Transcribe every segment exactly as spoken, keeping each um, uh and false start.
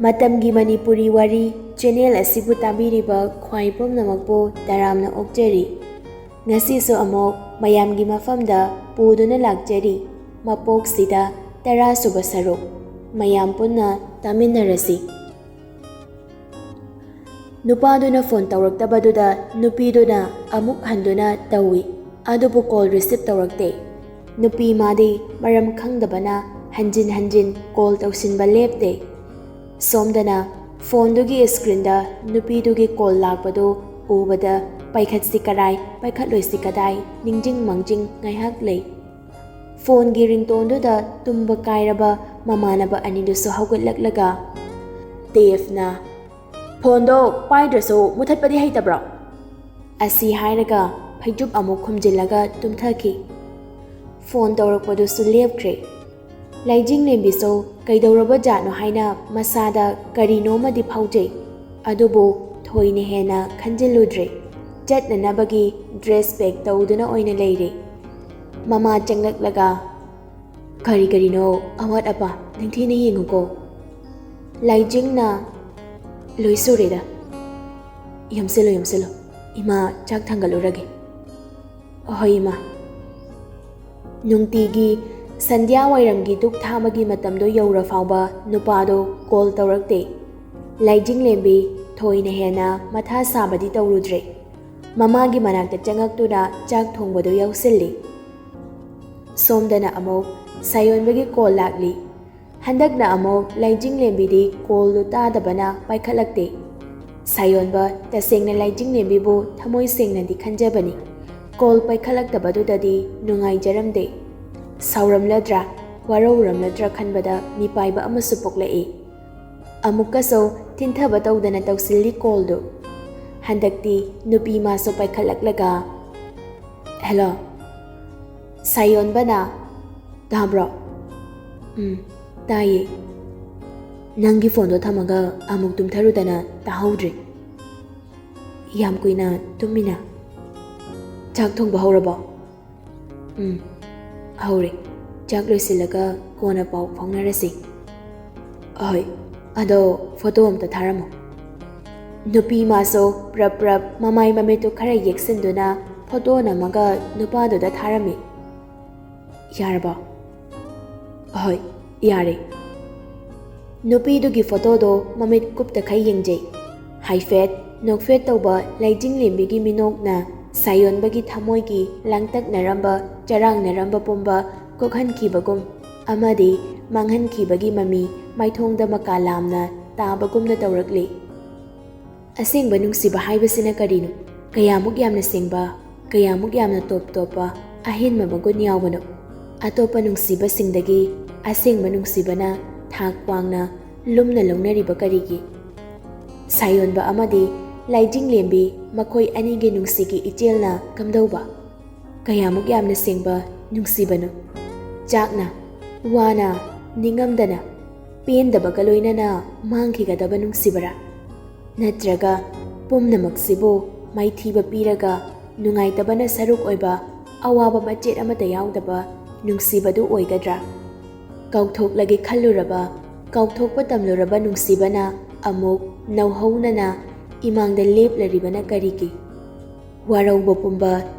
ꯃꯇꯝꯒꯤ ꯃꯅꯤꯄꯨꯔꯤ ꯋꯥꯔꯤ ꯆꯦꯅꯦꯜ ꯑꯁꯤꯕꯨ ꯇꯥꯕꯤꯔꯤꯕ ꯈ꯭ꯋꯥꯏ ꯄꯨꯝꯅꯃꯛꯄꯨ ꯇꯔꯥꯝꯅ ꯑꯣꯛꯆꯔꯤ꯫ ꯉꯁꯤꯁꯨ ꯑꯃꯨꯛ ꯃꯌꯥꯝꯒꯤ ꯃꯐꯝꯗ ꯄꯨꯗꯨꯅ ꯂꯥꯛꯆꯔꯤ꯫ ꯃꯄꯣꯛꯁꯤꯗ ꯇꯔꯥ ꯁꯨꯕ ꯁꯔꯨꯛ꯫ ꯃꯌꯥꯝ ꯄꯨꯟꯅ ꯇꯥꯃꯤꯟꯅꯔꯁꯤ꯫ ꯅꯨꯄꯥꯗꯨꯅ ꯐꯣꯟ ꯇꯧꯔꯛꯇꯕꯗꯨꯗ ꯅꯨꯄꯤꯗꯨꯅ ꯑꯃꯨꯛ ꯍꯟꯗꯨꯅ ꯇꯧꯏ, ꯑꯗꯨꯕꯨ ꯀꯣꯜ ꯔꯤꯁꯤꯞ ꯇꯧꯔꯛꯇꯦ꯫ ꯅꯨꯄꯤ ꯃꯥꯗꯤ ꯃꯔꯝ ꯈꯪꯗꯕꯅ ꯍꯟꯖꯤꯟ ꯍꯟꯖꯤꯟ ꯀꯣꯜ ꯇꯧꯁꯤꯟꯕ ꯂꯦꯞꯇꯦ꯫ ꯁꯣꯝꯗꯅ ꯐꯣꯟꯗꯨꯒꯤ ꯏꯁꯀ꯭ꯔꯤꯟꯗ ꯅꯨꯄꯤꯗꯨꯒꯤ ꯀꯣꯜ ꯂꯥꯛꯄꯗꯨ ꯎꯕꯗ ꯄꯥꯏꯈꯠꯁꯤ ꯀꯔꯥꯏ, ꯄꯥꯏꯈꯠꯂꯣꯏꯁꯤ ꯀꯗꯥꯏ ꯅꯤꯡꯖꯤꯡ ꯃꯥꯡꯖꯤꯡ ꯉꯥꯏꯍꯥꯛ ꯂꯩ꯫ ꯐꯣꯟꯒꯤ ꯔꯤꯡꯇꯣꯟꯗꯨꯗ ꯇꯨꯝꯕ ꯀꯥꯏꯔꯕ ꯃꯃꯥꯟꯅꯕ ꯑꯅꯤꯗꯨꯁꯨ ꯍꯧꯒꯠꯂꯛꯂꯒ, "ꯗꯦꯕꯅ ꯐꯣꯟꯗꯣ ꯄꯥꯏꯗ꯭ꯔꯁꯨ ꯃꯨꯊꯠꯄꯗꯤ ꯍꯩꯇꯕ꯭ꯔꯣ?" ꯑꯁꯤ ꯍꯥꯏꯔꯒ ꯐꯩꯖꯨꯞ ꯑꯃꯨꯛ ꯈꯨꯝꯖꯤꯜꯂꯒ ꯇꯨꯝꯊꯈꯤ꯫ ꯐꯣꯟ ꯇꯧꯔꯛꯄꯗꯨꯁꯨ ꯂꯦꯞꯈ꯭ꯔꯦ꯫ ꯂꯥꯏꯖꯤꯡꯂꯦꯝꯕꯤꯁꯨ ꯀꯩꯗꯧꯔꯕ ꯖꯥꯠꯅꯣ ꯍꯥꯏꯅ ꯃꯁꯥꯗ ꯀꯔꯤꯅꯣꯃꯗꯤ ꯐꯥꯎꯖꯩ, ꯑꯗꯨꯕꯨ ꯊꯣꯏꯅ ꯍꯦꯟꯅ ꯈꯟꯖꯤꯜꯂꯨꯗ꯭ꯔꯦ꯫ ꯆꯠꯅꯅꯕꯒꯤ ꯗ꯭ꯔꯦꯁ ꯄꯦꯛ ꯇꯧꯗꯨꯅ ꯑꯣꯏꯅ ꯂꯩꯔꯦ꯫ ꯃꯃꯥ ꯆꯪꯂꯛꯂꯒ, "ꯀꯔꯤ ꯀꯔꯤꯅꯣ ꯑꯋꯥꯠ ꯑꯄꯥ ꯅꯤꯡꯊꯤꯅ ꯌꯦꯡꯉꯨꯀꯣ꯫" ꯂꯥꯏꯖꯤꯡꯅ, "ꯂꯣꯏ ꯁꯨꯔꯦꯗ꯫ ꯌꯣꯝꯁꯤꯜꯂꯣ, ꯌꯣꯝꯁꯤꯜꯂꯣ꯫ ꯏꯃꯥ ꯆꯥꯛ ꯊꯥꯡꯒꯠꯂꯨꯔꯒꯦ꯫" "ꯍꯣꯏ, ꯏꯃꯥ꯫" ꯅꯨꯡꯇꯤꯒꯤ ꯁꯟꯙ꯭ꯌꯥ ꯋꯥꯏꯔꯝꯒꯤ ꯙꯨꯛ ꯊꯥꯕꯒꯤ ꯃꯇꯝꯗꯣ ꯌꯧꯔ ꯐꯥꯎꯕ ꯅꯨꯄꯥꯗꯣ ꯀꯣꯜ ꯇꯧꯔꯛꯇꯦ꯫ ꯂꯥꯏꯖꯤꯡꯂꯦꯝꯕꯤ ꯊꯣꯏꯅ ꯍꯦꯟꯅ ꯃꯊꯥ ꯁꯥꯕꯗꯤ ꯇꯧꯔꯨꯗ꯭ꯔꯦ꯫ ꯃꯃꯥꯒꯤ ꯃꯅꯥꯛꯇ ꯆꯪꯉꯛꯇꯨꯅ ꯆꯥꯛ ꯊꯣꯡꯕꯗꯨ ꯌꯥꯎꯁꯤꯜꯂꯤ꯫ ꯁꯣꯝꯗꯅ ꯑꯃꯨꯛ ꯁꯥꯌꯣꯟꯕꯒꯤ ꯀꯣꯜ ꯂꯥꯛꯂꯤ꯫ ꯍꯟꯗꯛꯅ ꯑꯃꯨꯛ ꯂꯥꯏꯖꯤꯡꯂꯦꯝꯕꯤꯗꯤ ꯀꯣꯜꯗꯨ ꯇꯥꯗꯕꯅ ꯄꯥꯏꯈꯠꯂꯛꯇꯦ꯫ ꯁꯥꯌꯣꯟꯕ ꯇꯁꯦꯡꯅ ꯂꯥꯏꯖꯤꯡꯂꯦꯝꯕꯤꯕꯨ ꯊꯃꯣꯏ ꯁꯦꯡꯅꯗꯤ ꯈꯟꯖꯕꯅꯤ꯫ ꯀꯣꯜ ꯄꯥꯏꯈꯠꯂꯛꯇꯕꯗꯨꯗꯗꯤ ꯅꯨꯡꯉꯥꯏꯖꯔꯝꯗꯦ꯫ ꯁꯥꯎꯔꯝꯂꯗ꯭ꯔꯥ, ꯋꯥꯔꯧꯔꯝꯂꯗ꯭ꯔꯥ ꯈꯟꯕꯗ ꯃꯤꯄꯥꯏꯕ ꯑꯃꯁꯨ ꯄꯣꯛꯂꯛꯏ꯫ ꯑꯃꯨꯛꯀꯁꯨ ꯊꯤꯟꯊꯕ ꯇꯧꯗꯅ ꯇꯧꯁꯤꯜꯂꯤ ꯀꯣꯜꯗꯨ꯫ ꯍꯟꯗꯛꯇꯤ ꯅꯨꯄꯤ ꯃꯥꯁꯨ ꯄꯥꯏꯈꯠꯂꯛꯂꯒ, "ꯍꯦꯜꯂꯣ꯫" ꯁꯥꯌꯣꯟꯕꯅ, "ꯇꯥꯕ꯭ꯔꯣ?" "ꯎꯝ, ꯇꯥꯏꯌꯦ꯫ ꯅꯪꯒꯤ ꯐꯣꯟꯗꯣ ꯊꯝꯃꯒ ꯑꯃꯨꯛ ꯇꯨꯝꯊꯔꯨꯗꯅ ꯇꯥꯍꯧꯗ꯭ꯔꯦ꯫ ꯌꯥꯝ ꯀꯨꯏꯅ ꯇꯨꯝꯃꯤꯅ꯫ ꯆꯥꯛ ꯊꯣꯡꯕ ꯍꯧꯔꯕꯣ?" "ꯎꯝ, ꯍꯧꯔꯦ꯫ ꯆꯥꯛ ꯂꯣꯏꯁꯤꯜꯂꯒ ꯀꯣꯟꯅ ꯄꯥꯎ ꯐꯥꯎꯅꯔꯁꯤ꯫" "ꯑꯍꯣꯏ, "ꯑꯗꯣ ꯐꯣꯇꯣ ꯑꯝꯇ ꯊꯥꯔꯝꯃꯣ꯫" ꯅꯨꯄꯤ ꯃꯥꯁꯨ ꯄ꯭ꯔꯞ ꯄ꯭ꯔꯞ ꯃꯃꯥꯏ ꯃꯃꯤꯠꯇꯨ ꯈꯔ ꯌꯦꯛꯁꯤꯟꯗꯨꯅ ꯐꯣꯇꯣ ꯅꯝꯃꯒ ꯅꯨꯄꯥꯗꯨꯗ ꯊꯥꯔꯝꯃꯤ꯫ "ꯌꯥꯔꯕꯣ?" "ꯑꯍꯣꯏ, ꯌꯥꯔꯦ꯫" ꯅꯨꯄꯤꯗꯨꯒꯤ ꯐꯣꯇꯣꯗꯣ ꯃꯃꯤꯠ ꯀꯨꯞꯇꯈꯩ ꯌꯦꯡꯖꯩ꯫ ꯍꯥꯏꯐꯦꯠ ꯅꯣꯛꯐꯦꯠ ꯇꯧꯕ ꯂꯩꯗꯤꯡꯂꯦꯝꯕꯤꯒꯤ ꯃꯤꯅꯣꯛꯅ ꯁꯥꯌꯣꯟꯕꯒꯤ ꯊꯃꯣꯏꯒꯤ ꯂꯥꯡꯇꯛꯅꯔꯝꯕ, ꯆꯔꯥꯡꯅꯔꯝꯕ ꯄꯨꯝꯕ ꯀꯣꯛꯍꯟꯈꯤꯕꯒꯨꯝ ꯑꯃꯗꯤ ꯃꯥꯡꯍꯟꯈꯤꯕꯒꯤ ꯃꯃꯤ ꯃꯥꯏꯊꯣꯡꯗ ꯃꯀꯥ ꯂꯥꯝꯅ ꯇꯥꯕꯒꯨꯝꯅ ꯇꯧꯔꯛꯂꯤ꯫ ꯑꯁꯦꯡꯕ ꯅꯨꯡꯁꯤꯕ ꯍꯥꯏꯕꯁꯤꯅ ꯀꯔꯤꯅꯣ? ꯀꯌꯥꯃꯨꯛ ꯌꯥꯝꯅ ꯁꯦꯡꯕ, ꯀꯌꯥꯃꯨꯛ ꯌꯥꯝꯅ ꯇꯣꯞ ꯇꯣꯞꯄ ꯑꯍꯦꯟꯕ ꯃꯒꯨꯟ ꯌꯥꯎꯕꯅꯣ? ꯑꯇꯣꯞꯄ ꯅꯨꯡꯁꯤꯕꯁꯤꯡꯗꯒꯤ ꯑꯁꯦꯡꯕ ꯅꯨꯡꯁꯤꯕꯅ ꯊꯥꯛ ꯋꯥꯡꯅ ꯂꯨꯝꯅ ꯂꯧꯅꯔꯤꯕ ꯀꯔꯤꯒꯤ? ꯁꯥꯌꯣꯟꯕ ꯑꯃꯗꯤ ꯂꯥꯏꯖꯤꯡꯂꯦꯝꯕꯤ ꯃꯈꯣꯏ ꯑꯅꯤꯒꯤ ꯅꯨꯡꯁꯤꯒꯤ ꯏꯆꯦꯜꯅ ꯀꯝꯗꯧꯕ? ꯀꯌꯥꯃꯨꯛ ꯌꯥꯝꯅ ꯁꯦꯡꯕ ꯅꯨꯡꯁꯤꯕꯅꯣ? ꯆꯥꯛꯅ, ꯋꯥꯅ, ꯅꯤꯡꯉꯝꯗꯅ, ꯄꯦꯟꯗꯕꯒ ꯂꯣꯏꯅꯅ ꯃꯥꯡꯈꯤꯒꯗꯕ ꯅꯨꯡꯁꯤꯕꯔꯥ? ꯅꯠꯇ꯭ꯔꯒ ꯄꯨꯝꯅꯃꯛꯁꯤꯕꯨ ꯃꯥꯏꯊꯤꯕ ꯄꯤꯔꯒ ꯅꯨꯡꯉꯥꯏꯇꯕꯅ ꯁꯔꯨꯛ ꯑꯣꯏꯕ, ꯑꯋꯥꯕ ꯃꯆꯦꯠ ꯑꯃꯠꯇ ꯌꯥꯎꯗꯕ ꯅꯨꯡꯁꯤꯕꯗꯨ ꯑꯣꯏꯒꯗ꯭ꯔꯥ? ꯀꯥꯎꯊꯣꯛꯂꯒꯦ ꯈꯜꯂꯨꯔꯕ, ꯀꯥꯎꯊꯣꯛꯄ ꯇꯝꯂꯨꯔꯕ ꯅꯨꯡꯁꯤꯕꯅ ꯑꯃꯨꯛ ꯅꯧꯍꯧꯅꯅ ꯏꯃꯥꯡꯗ ꯂꯦꯞꯂꯔꯤꯕꯅ ꯀꯔꯤꯒꯤ? ꯋꯥꯔꯧꯕ ꯄꯨꯝꯕ,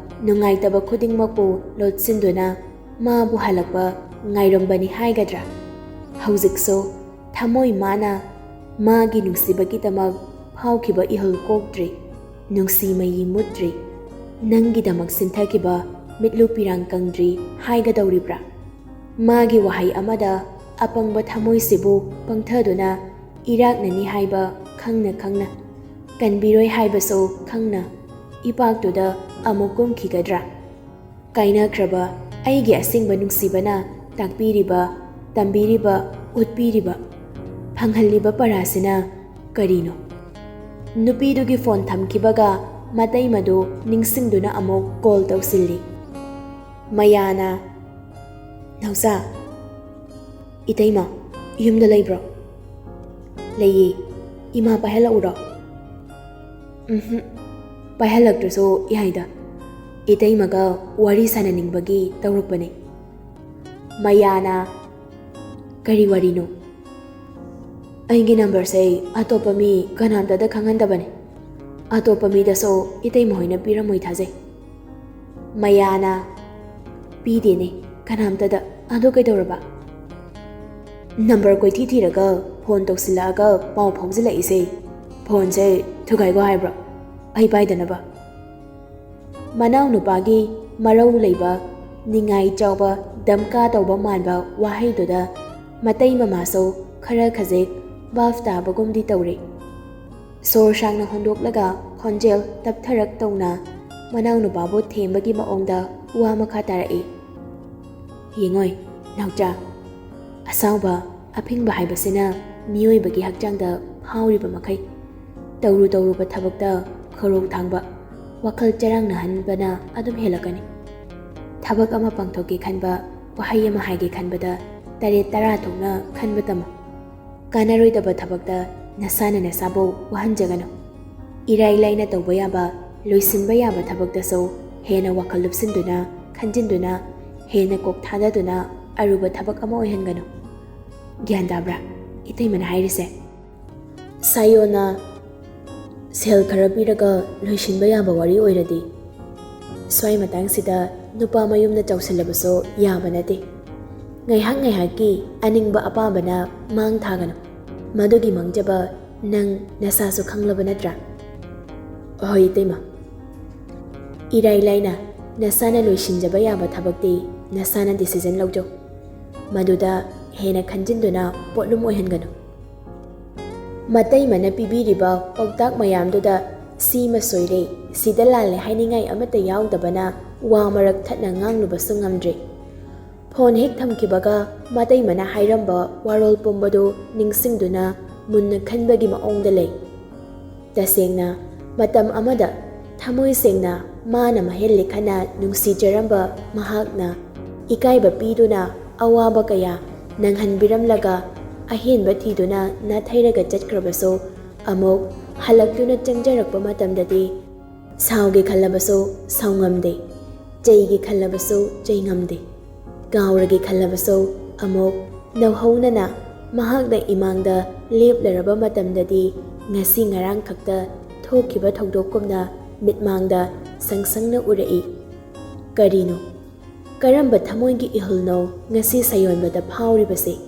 ꯅꯨꯡꯉꯥꯏꯇꯕ ꯈꯨꯗꯤꯡꯃꯛꯄꯨ ꯂꯣꯠꯁꯤꯟꯗꯨꯅ ꯃꯥꯕꯨ ꯍꯜꯂꯛꯄ ꯉꯥꯏꯔꯝꯕꯅꯤ ꯍꯥꯏꯒꯗ꯭ꯔꯥ? ꯍꯧꯖꯤꯛꯁꯨ ꯊꯃꯣꯏ ꯃꯥꯅ ꯃꯥꯒꯤ ꯅꯨꯡꯁꯤꯕꯒꯤꯗꯃꯛ ꯐꯥꯎꯈꯤꯕ ꯏꯍꯨꯜ ꯀꯣꯛꯇ꯭ꯔꯤ, ꯅꯨꯡꯁꯤ ꯃꯩ ꯃꯨꯠꯇ꯭ꯔꯤ, ꯅꯪꯒꯤꯗꯃꯛ ꯁꯤꯟꯊꯈꯤꯕ ꯃꯤꯠꯂꯨ ꯄꯤꯔꯥꯡ ꯀꯪꯗ꯭ꯔꯤ ꯍꯥꯏꯒꯗꯧꯔꯤꯕ꯭ꯔꯥ? ꯃꯥꯒꯤ ꯋꯥꯍꯩ ꯑꯃꯗ ꯑꯄꯪꯕ ꯊꯃꯣꯏꯁꯤꯕꯨ ꯄꯪꯊꯗꯨꯅ ꯏꯔꯥꯛꯅꯅꯤ ꯍꯥꯏꯕ ꯈꯪꯅ ꯈꯪꯅ, ꯀꯟꯕꯤꯔꯣꯏ ꯍꯥꯏꯕꯁꯨ ꯈꯪꯅ, ꯏꯄꯥꯛꯇꯨꯗ ꯑꯃꯨꯛ ꯀꯨꯝꯈꯤꯒꯗ꯭ꯔꯥ? ꯀꯥꯏꯅꯈ꯭ꯔꯕ ꯑꯩꯒꯤ ꯑꯁꯦꯡꯕ ꯅꯨꯡꯁꯤꯕꯅ ꯇꯥꯛꯄꯤꯔꯤꯕ, ꯇꯝꯕꯤꯔꯤꯕ, ꯎꯠꯄꯤꯔꯤꯕ, ꯐꯪꯍꯜꯂꯤꯕ ꯄꯔꯥꯁꯤꯅ ꯀꯔꯤꯅꯣ? ꯅꯨꯄꯤꯗꯨꯒꯤ ꯐꯣꯟ ꯊꯝꯈꯤꯕꯒ ꯃꯇꯩꯃꯗꯨ ꯅꯤꯡꯁꯤꯡꯗꯨꯅ ꯑꯃꯨꯛ ꯀꯣꯜ ꯇꯧꯁꯤꯜꯂꯤ꯫ ꯃꯌꯥꯅ, "ꯅꯥꯎꯆꯥ꯫" "ꯏꯇꯩꯃ, ꯌꯨꯝꯗ ꯂꯩꯕ꯭ꯔꯣ?" "ꯂꯩꯌꯦ꯫ ꯏꯃꯥ ꯄꯥꯏꯍꯜꯂꯛꯎꯔꯣ?" "ꯎꯝꯍꯨꯝ, ꯄꯥꯏꯍꯜꯂꯛꯇ꯭ꯔꯁꯨ ꯌꯥꯏꯗ꯫ ꯏꯇꯩꯃꯒ ꯋꯥꯔꯤ ꯁꯥꯟꯅꯅꯤꯡꯕꯒꯤ ꯇꯧꯔꯛꯄꯅꯦ꯫" ꯃꯌꯥꯅ, "ꯀꯔꯤ ꯋꯥꯔꯤꯅꯣ?" ꯑꯩꯒꯤ ꯅꯝꯕꯔꯁꯦ ꯑꯇꯣꯞꯄ ꯃꯤ ꯀꯅꯥꯝꯇꯗ ꯈꯪꯍꯟꯗꯕꯅꯤ꯫ ꯑꯇꯣꯞꯄ ꯃꯤꯗꯁꯨ ꯏꯇꯩꯃ ꯍꯣꯏꯅ ꯄꯤꯔꯝꯃꯣꯏ ꯊꯥꯖꯩ꯫ ꯃꯌꯥꯅ ꯄꯤꯗꯦꯅꯦ ꯀꯅꯥꯝꯇꯗ꯫ ꯑꯗꯨ ꯀꯩꯗꯧꯔꯕ? ꯅꯝꯕꯔ ꯀꯣꯏꯊꯤ ꯊꯤꯔꯒ ꯐꯣꯟ ꯇꯧꯁꯤꯜꯂꯛꯑꯒ ꯄꯥꯎ ꯐꯥꯎꯖꯤꯜꯂꯛꯏꯁꯦ꯫ ꯐꯣꯟꯁꯦ ꯊꯨꯒꯥꯏꯈꯣ ꯍꯥꯏꯕ꯭ꯔꯣ ꯑꯩ ꯄꯥꯏꯗꯅꯕ? ꯃꯅꯥꯎꯅꯨꯄꯥꯒꯤ ꯃꯔꯧ ꯂꯩꯕ, ꯅꯤꯡꯉꯥꯏ ꯆꯥꯎꯕ, ꯗꯝꯀꯥ ꯇꯧꯕ ꯃꯥꯟꯕ ꯋꯥꯍꯩꯗꯨꯗ ꯃꯇꯩ ꯃꯃꯥꯁꯨ ꯈꯔ ꯈꯖꯤꯛ ꯚꯥꯞ ꯇꯥꯕꯒꯨꯝꯗꯤ ꯇꯧꯔꯦ꯫ ꯁꯣꯔ ꯁꯥꯡꯅ ꯍꯣꯟꯗꯣꯛꯂꯒ ꯈꯣꯟꯖꯦꯜ ꯇꯞꯊꯔꯛ ꯇꯧꯅ ꯃꯅꯥꯎꯅꯨꯄꯥꯕꯨ ꯊꯦꯝꯕꯒꯤ ꯃꯑꯣꯡꯗ ꯋꯥ ꯃꯈꯥ ꯇꯥꯔꯛꯏ꯫ ꯌꯦꯡꯉꯣꯏ, ꯅꯥꯎꯆꯥ, ꯑꯁꯥꯎꯕ, ꯑꯐꯤꯡꯕ ꯍꯥꯏꯕꯁꯤꯅ ꯃꯤꯑꯣꯏꯕꯒꯤ ꯍꯛꯆꯥꯡꯗ ꯐꯥꯎꯔꯤꯕ ꯃꯈꯩ, ꯇꯧꯔꯨ ꯇꯧꯔꯨꯕ ꯊꯕꯛꯇ ꯈꯧꯔꯧ ꯊꯥꯡꯕ, ꯋꯥꯈꯜ ꯆꯔꯥꯡꯅꯍꯟꯕꯅ ꯑꯗꯨꯝ ꯍꯦꯜꯂꯛꯀꯅꯤ꯫ ꯊꯕꯛ ꯑꯃ ꯄꯥꯡꯊꯣꯛꯀꯦ ꯈꯟꯕ, ꯋꯥꯍꯩ ꯑꯃ ꯍꯥꯏꯒꯦ ꯈꯟꯕꯗ ꯇꯔꯦꯠ ꯇꯔꯥ ꯊꯣꯛꯅ ꯈꯟꯕ ꯇꯝꯃꯨ꯫ ꯀꯥꯟꯅꯔꯣꯏꯗꯕ ꯊꯕꯛꯇ ꯅꯁꯥꯅ ꯅꯁꯥꯕꯨ ꯋꯥꯍꯟꯖꯒꯅꯨ꯫ ꯏꯔꯥꯏ ꯂꯥꯏꯅ ꯇꯧꯕ ꯌꯥꯕ, ꯂꯣꯏꯁꯤꯟꯕ ꯌꯥꯕ ꯊꯕꯛꯇꯁꯨ ꯍꯦꯟꯅ ꯋꯥꯈꯜ ꯂꯨꯞꯁꯤꯟꯗꯨꯅ, ꯈꯟꯖꯤꯟꯗꯨꯅ, ꯍꯦꯟꯅ ꯀꯣꯛ ꯊꯥꯗꯗꯨꯅ ꯑꯔꯨꯕ ꯊꯕꯛ ꯑꯃ ꯑꯣꯏꯍꯟꯒꯅꯨ꯫ ꯒ꯭ꯌꯥꯟ ꯇꯥꯕ꯭ꯔꯥ ꯏꯇꯩꯃꯅ ꯍꯥꯏꯔꯤꯁꯦ? ꯁꯥꯌꯣꯅ ꯁꯦꯜ ꯈꯔ ꯄꯤꯔꯒ ꯂꯣꯏꯁꯤꯟꯕ ꯌꯥꯕ ꯋꯥꯔꯤ ꯑꯣꯏꯔꯗꯤ꯫ ꯁ꯭ꯋꯥꯏ ꯃꯇꯥꯡꯁꯤꯗ ꯅꯨꯄꯥ ꯃꯌꯨꯝꯅ ꯆꯥꯎꯁꯤꯜꯂꯕꯁꯨ ꯌꯥꯕ ꯅꯠꯇꯦ꯫ ꯉꯥꯏꯍꯥꯛ ꯉꯥꯏꯍꯥꯛꯀꯤ ꯑꯅꯤꯡꯕ ꯑꯄꯥꯝꯕꯅ ꯃꯥꯡ ꯊꯥꯒꯅꯨ꯫ ꯃꯗꯨꯒꯤ ꯃꯥꯡꯖꯕ ꯅꯪ ꯅꯁꯥꯁꯨ ꯈꯪꯂꯕ ꯅꯠꯇ꯭ꯔꯥ? ꯍꯣꯏ ꯏꯇꯩꯃ꯫ ꯏꯔꯥꯏ ꯂꯥꯏꯅ ꯅꯁꯥꯅ ꯂꯣꯏꯁꯤꯟꯖꯕ ꯌꯥꯕ ꯊꯕꯛꯇꯤ ꯅꯁꯥꯅ ꯗꯤꯁꯤꯖꯟ ꯂꯧꯖꯧ꯫ ꯃꯗꯨꯗ ꯍꯦꯟꯅ ꯈꯟꯖꯤꯟꯗꯨꯅ ꯄꯣꯠꯂꯨꯝ ꯑꯣꯏꯍꯟꯒꯅꯨ꯫ ꯃꯇꯩꯃꯅ ꯄꯤꯕꯤꯔꯤꯕ ꯄꯥꯎꯇꯥꯛ ꯃꯌꯥꯝꯗꯨꯗ "ꯁꯤꯃ ꯁꯣꯏꯔꯦ, ꯁꯤꯗ ꯂꯥꯜꯂꯦ" ꯍꯥꯏꯅꯤꯡꯉꯥꯏ ꯑꯃꯠꯇ ꯌꯥꯎꯗꯕꯅ ꯋꯥ ꯃꯔꯛ ꯊꯠꯅ ꯉꯥꯡꯂꯨꯕꯁꯨ ꯉꯝꯗ꯭ꯔꯦ꯫ ꯐꯣꯟ ꯍꯦꯛ ꯊꯝꯈꯤꯕꯒ ꯃꯇꯩꯃꯅ ꯍꯥꯏꯔꯝꯕ ꯋꯥꯔꯣꯜ ꯄꯨꯝꯕꯗꯨ ꯅꯤꯡꯁꯤꯡꯗꯨꯅ ꯃꯨꯟꯅ ꯈꯟꯕꯒꯤ ꯃꯑꯣꯡꯗ ꯂꯩ꯫ ꯇꯁꯦꯡꯅ, ꯃꯇꯝ ꯑꯃꯗ ꯊꯃꯣꯏ ꯁꯦꯡꯅ ꯃꯥꯅ ꯃꯍꯦꯜ ꯂꯦꯈꯅ ꯅꯨꯡꯁꯤꯖꯔꯝꯕ ꯃꯍꯥꯛꯅ ꯏꯀꯥꯏꯕ ꯄꯤꯗꯨꯅ ꯑꯋꯥꯕ ꯀꯌꯥ ꯅꯪꯍꯟꯕꯤꯔꯝꯂꯒ ꯑꯍꯦꯟꯕ ꯊꯤꯗꯨꯅ ꯅꯥꯊꯩꯔꯒ ꯆꯠꯈ꯭ꯔꯕꯁꯨ, ꯑꯃꯨꯛ ꯍꯜꯂꯛꯇꯨꯅ ꯆꯪꯖꯔꯛꯄ ꯃꯇꯝꯗꯗꯤ ꯁꯥꯎꯒꯦ ꯈꯜꯂꯕꯁꯨ ꯁꯥꯎꯉꯝꯗꯦ, ꯆꯩꯒꯦ ꯈꯜꯂꯕꯁꯨ ꯆꯩꯉꯝꯗꯦ, ꯀꯥꯎꯔꯒꯦ ꯈꯜꯂꯕꯁꯨ ꯑꯃꯨꯛ ꯅꯧꯍꯧꯅꯅ ꯃꯍꯥꯛꯅ ꯏꯃꯥꯡꯗ ꯂꯦꯞꯂꯔꯕ ꯃꯇꯝꯗꯗꯤ ꯉꯁꯤ ꯉꯔꯥꯡ ꯈꯛꯇ ꯊꯣꯛꯈꯤꯕ ꯊꯧꯗꯣꯛꯀꯨꯝꯅ ꯃꯤꯠꯃꯥꯡꯗ ꯁꯪꯁꯪꯅ ꯎꯔꯛꯏ꯫ ꯀꯔꯤꯅꯣ? ꯀꯔꯝꯕ ꯊꯃꯣꯏꯒꯤ ꯏꯍꯨꯜꯅꯣ ꯉꯁꯤ ꯁꯥꯌꯣꯟꯕꯗ ꯐꯥꯎꯔꯤꯕꯁꯦ?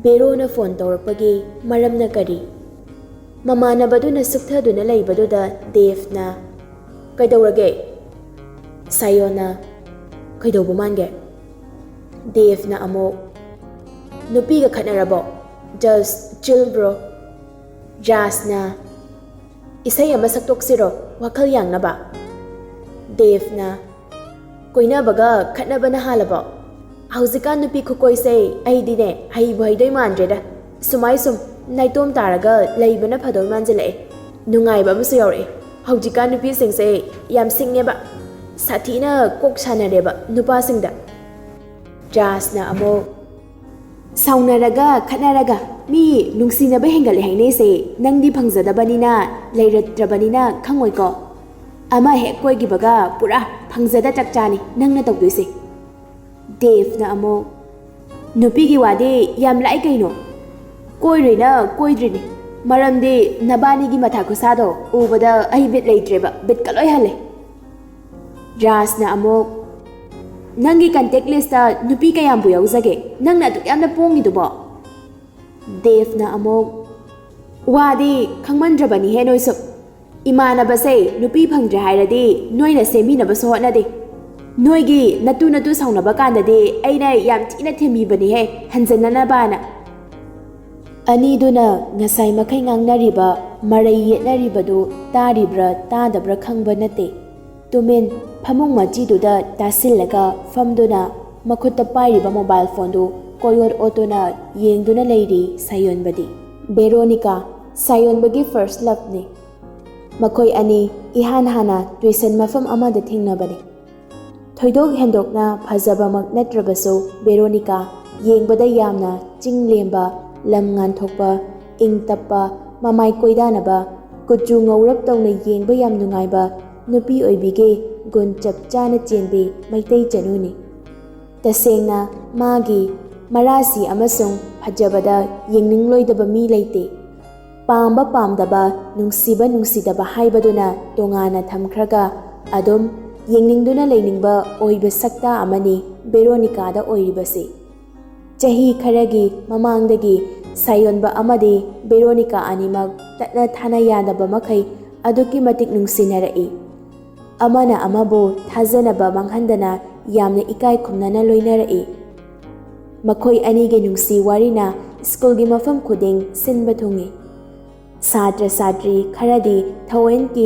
ꯕꯦꯔꯣꯅ ꯐꯣꯟ ꯇꯧꯔꯛꯄꯒꯤ ꯃꯔꯝꯅ ꯀꯔꯤ? ꯃꯃꯥꯟꯅꯕꯗꯨꯅ ꯁꯨꯛꯊꯗꯨꯅ ꯂꯩꯕꯗꯨꯗ ꯗꯦꯚꯅ, "ꯀꯩꯗꯧꯔꯒꯦ?" ꯁꯥꯌꯣꯟꯅ, "ꯀꯩꯗꯧꯕ ꯃꯥꯟꯒꯦ?" ꯗꯦꯚꯅ ꯑꯃꯨꯛ, "ꯅꯨꯄꯤꯒ ꯈꯠꯅꯔꯕꯣ? Just chill, bro." ꯔꯥꯖꯅ, "ꯏꯁꯩ ꯑꯃ ꯁꯛꯇꯣꯛꯁꯤꯔꯣ, ꯋꯥꯈꯜ ꯌꯥꯡꯅꯕ?" ꯗꯦꯚꯅ, "ꯀꯣꯏꯅꯕꯒ ꯈꯠꯅꯕꯅ ꯍꯥꯜꯂꯕꯣ? ꯍꯧꯖꯤꯛꯀꯥꯟ ꯅꯨꯄꯤ ꯈꯨꯀꯣꯏꯁꯦ ꯑꯩꯗꯤꯅꯦ ꯍꯩꯕꯨ ꯍꯩꯗꯣꯏ ꯃꯥꯟꯗ꯭ꯔꯦꯗ꯫ ꯁꯨꯃꯥꯏ ꯁꯨꯝ ꯅꯥꯏꯇꯣꯝ ꯇꯥꯔꯒ ꯂꯩꯕꯅ ꯐꯗꯣꯏ ꯃꯥꯟꯁꯤꯜꯂꯛꯑꯦ꯫ ꯅꯨꯡꯉꯥꯏꯕ ꯑꯃꯁꯨ ꯌꯥꯎꯔꯛꯑꯦ꯫ ꯍꯧꯖꯤꯛꯀꯥꯟ ꯅꯨꯄꯤꯁꯤꯡꯁꯦ ꯌꯥꯝ ꯁꯤꯡꯉꯦꯕ꯫ ꯁꯥꯊꯤꯅ ꯀꯣꯛ ꯁꯥꯟꯅꯔꯦꯕ ꯅꯨꯄꯥꯁꯤꯡꯗ꯫" ꯔꯥꯖꯅ ꯑꯃꯨꯛ, "ꯁꯥꯎꯅꯔꯒ ꯈꯠꯅꯔꯒ ꯃꯤ ꯅꯨꯡꯁꯤꯅꯕ ꯍꯦꯟꯒꯠꯂꯦ ꯍꯥꯏꯅꯩꯁꯦ ꯅꯪꯗꯤ ꯐꯪꯖꯗꯕꯅꯤꯅ, ꯂꯩꯔꯛꯇ꯭ꯔꯕꯅꯤꯅ ꯈꯪꯉꯣꯏꯀꯣ꯫ ꯑꯃ ꯍꯦꯛ ꯀꯣꯏꯈꯤꯕꯒ ꯄꯨꯔꯥ ꯐꯪꯖꯗ ꯆꯥꯛꯆꯥꯅꯤ ꯅꯪꯅ ꯇꯧꯗꯣꯏꯁꯦ꯫" ꯗꯦꯚꯅ ꯑꯃꯨꯛ, "ꯅꯨꯄꯤꯒꯤ ꯋꯥꯗꯤ ꯌꯥꯝ ꯂꯥꯏ ꯀꯩꯅꯣ꯫ ꯀꯣꯏꯔꯣꯏꯅ ꯀꯣꯏꯗ꯭ꯔꯤꯅꯤ꯫ ꯃꯔꯝꯗꯤ ꯅꯕꯥꯅꯤꯒꯤ ꯃꯊꯥ ꯈꯨꯁꯥꯗꯣ ꯎꯕꯗ ꯑꯩ ꯕꯤꯠ ꯂꯩꯇ꯭ꯔꯦꯕ, ꯕꯤꯠꯀ ꯂꯣꯏ ꯍꯜꯂꯦ꯫" ꯔꯥꯖꯅ ꯑꯃꯨꯛ, "ꯅꯪꯒꯤ contact listꯇ ꯅꯨꯄꯤ ꯀꯌꯥꯝꯕꯨ ꯌꯥꯎꯖꯒꯦ? ꯅꯪꯅ ꯑꯗꯨꯛ ꯌꯥꯝꯅ ꯄꯣꯡꯉꯤꯗꯨꯕꯣ?" ꯗꯦꯚꯅ ꯑꯃꯨꯛ, "ꯋꯥꯗꯤ ꯈꯪꯃꯟꯗ꯭ꯔꯕꯅꯤꯍꯦ ꯅꯣꯏꯁꯨ꯫ ꯏꯃꯥꯟꯅꯕꯁꯦ ꯅꯨꯄꯤ ꯐꯪꯗ꯭ꯔꯦ ꯍꯥꯏꯔꯗꯤ ꯅꯣꯏꯅ ꯁꯦꯝꯕꯤꯅꯕꯁꯨ ꯍꯣꯠꯅꯗꯦ꯫ ꯅꯣꯏꯒꯤ ꯅꯇꯨ ꯅꯇꯨ ꯁꯥꯎꯅꯕ ꯀꯥꯟꯗꯗꯤ ꯑꯩꯅ ꯌꯥꯝ ꯊꯤꯅ ꯊꯦꯝꯕꯤꯕꯅꯤꯍꯦ, ꯍꯟꯖꯟꯅꯅꯕꯅ꯫" ꯑꯅꯤꯗꯨꯅ ꯉꯁꯥꯏ ꯃꯈꯩ ꯉꯥꯡꯅꯔꯤꯕ, ꯃꯔꯩ ꯌꯦꯠꯅꯔꯤꯕꯗꯨ ꯇꯥꯔꯤꯕ꯭ꯔꯥ ꯇꯥꯗꯕ꯭ꯔꯥ ꯈꯪꯕ ꯅꯠꯇꯦ꯫ ꯇꯨꯃꯤꯟ ꯐꯃꯨꯡ ꯃꯆꯤꯗꯨꯗ ꯇꯥꯁꯤꯜꯂꯒ ꯐꯝꯗꯨꯅ ꯃꯈꯨꯠꯇ ꯄꯥꯏꯔꯤꯕ mobile phoneꯗꯨ ꯀꯣꯏꯑꯣꯠ ꯑꯣꯠꯇꯨꯅ ꯌꯦꯡꯗꯨꯅ ꯂꯩꯔꯤ ꯁꯥꯌꯣꯟꯕꯗꯤ꯫ ꯕꯦꯔꯣꯅꯤꯀꯥ, ꯁꯥꯌꯣꯟꯕꯒꯤ first loveꯅꯤ꯫ ꯃꯈꯣꯏ ꯑꯅꯤ ꯏꯍꯥꯟ ꯍꯥꯟꯅ tuition ꯃꯐꯝ ꯑꯃꯗ ꯊꯦꯡꯅꯕꯅꯤ꯫ ꯊꯣꯏꯗꯣꯛ ꯍꯦꯟꯗꯣꯛꯅ ꯐꯖꯕꯃꯛ ꯅꯠꯇ꯭ꯔꯕꯁꯨ ꯕꯦꯔꯣꯅꯤꯀꯥ ꯌꯦꯡꯕꯗ ꯌꯥꯝꯅ ꯆꯤꯡ ꯂꯦꯝꯕ, ꯂꯝ ꯉꯥꯟꯊꯣꯛꯄ, ꯏꯪ ꯇꯞꯄ, ꯃꯃꯥꯏ ꯀꯣꯏꯗꯥꯅꯕ, ꯀꯨꯆꯨ ꯉꯧꯔꯞ ꯇꯧꯅ ꯌꯦꯡꯕ ꯌꯥꯝ ꯅꯨꯡꯉꯥꯏꯕ ꯅꯨꯄꯤ ꯑꯣꯏꯕꯤꯒꯤ ꯒꯨꯟ ꯆꯞ ꯆꯥꯅ ꯆꯦꯟꯕꯤ ꯃꯩꯇꯩ ꯆꯅꯨꯅꯤ꯫ ꯇꯁꯦꯡꯅ ꯃꯥꯒꯤ ꯃꯔꯥꯁꯤ ꯑꯃꯁꯨꯡ ꯐꯖꯕꯗ ꯌꯦꯡꯅꯤꯡꯂꯣꯏꯗꯕ ꯃꯤ ꯂꯩꯇꯦ꯫ ꯄꯥꯝꯕ ꯄꯥꯝꯗꯕ, ꯅꯨꯡꯁꯤꯕ ꯅꯨꯡꯁꯤꯗꯕ ꯍꯥꯏꯕꯗꯨꯅ ꯇꯣꯉꯥꯟꯅ ꯊꯝꯈ꯭ꯔꯒ, ꯑꯗꯨꯝ ꯌꯦꯡꯅꯤꯡꯗꯨꯅ ꯂꯩꯅꯤꯡꯕ ꯑꯣꯏꯕ ꯁꯛꯇꯥ ꯑꯃꯅꯤ ꯕꯦꯔꯣꯅꯤꯀꯥꯗ ꯑꯣꯏꯔꯤꯕꯁꯤ꯫ ꯆꯍꯤ ꯈꯔꯒꯤ ꯃꯃꯥꯡꯗꯒꯤ ꯁꯥꯌꯣꯟꯕ ꯑꯃꯗꯤ ꯕꯦꯔꯣꯅꯤꯀꯥ ꯑꯅꯤꯃꯛ ꯇꯠꯅ ꯊꯥꯅ ꯌꯥꯗꯕ ꯃꯈꯩ ꯑꯗꯨꯛꯀꯤ ꯃꯇꯤꯛ ꯅꯨꯡꯁꯤꯅꯔꯛꯏ꯫ ꯑꯃꯅ ꯑꯃꯕꯨ ꯊꯥꯖꯅꯕ ꯃꯥꯡꯍꯟꯗꯅ ꯌꯥꯝꯅ ꯏꯀꯥꯏ ꯈꯨꯝꯅꯅ ꯂꯣꯏꯅꯔꯛꯏ꯫ ꯃꯈꯣꯏ ꯑꯅꯤꯒꯤ ꯅꯨꯡꯁꯤ ꯋꯥꯔꯤꯅ ꯁ꯭ꯀꯨꯜꯒꯤ ꯃꯐꯝ ꯈꯨꯗꯤꯡ ꯁꯤꯟꯕ ꯊꯨꯡꯏ꯫ ꯁꯥꯇ꯭ꯔ ꯁꯥꯇ꯭ꯔꯤ ꯈꯔꯗꯤ ꯊꯑꯣꯏꯟꯀꯤ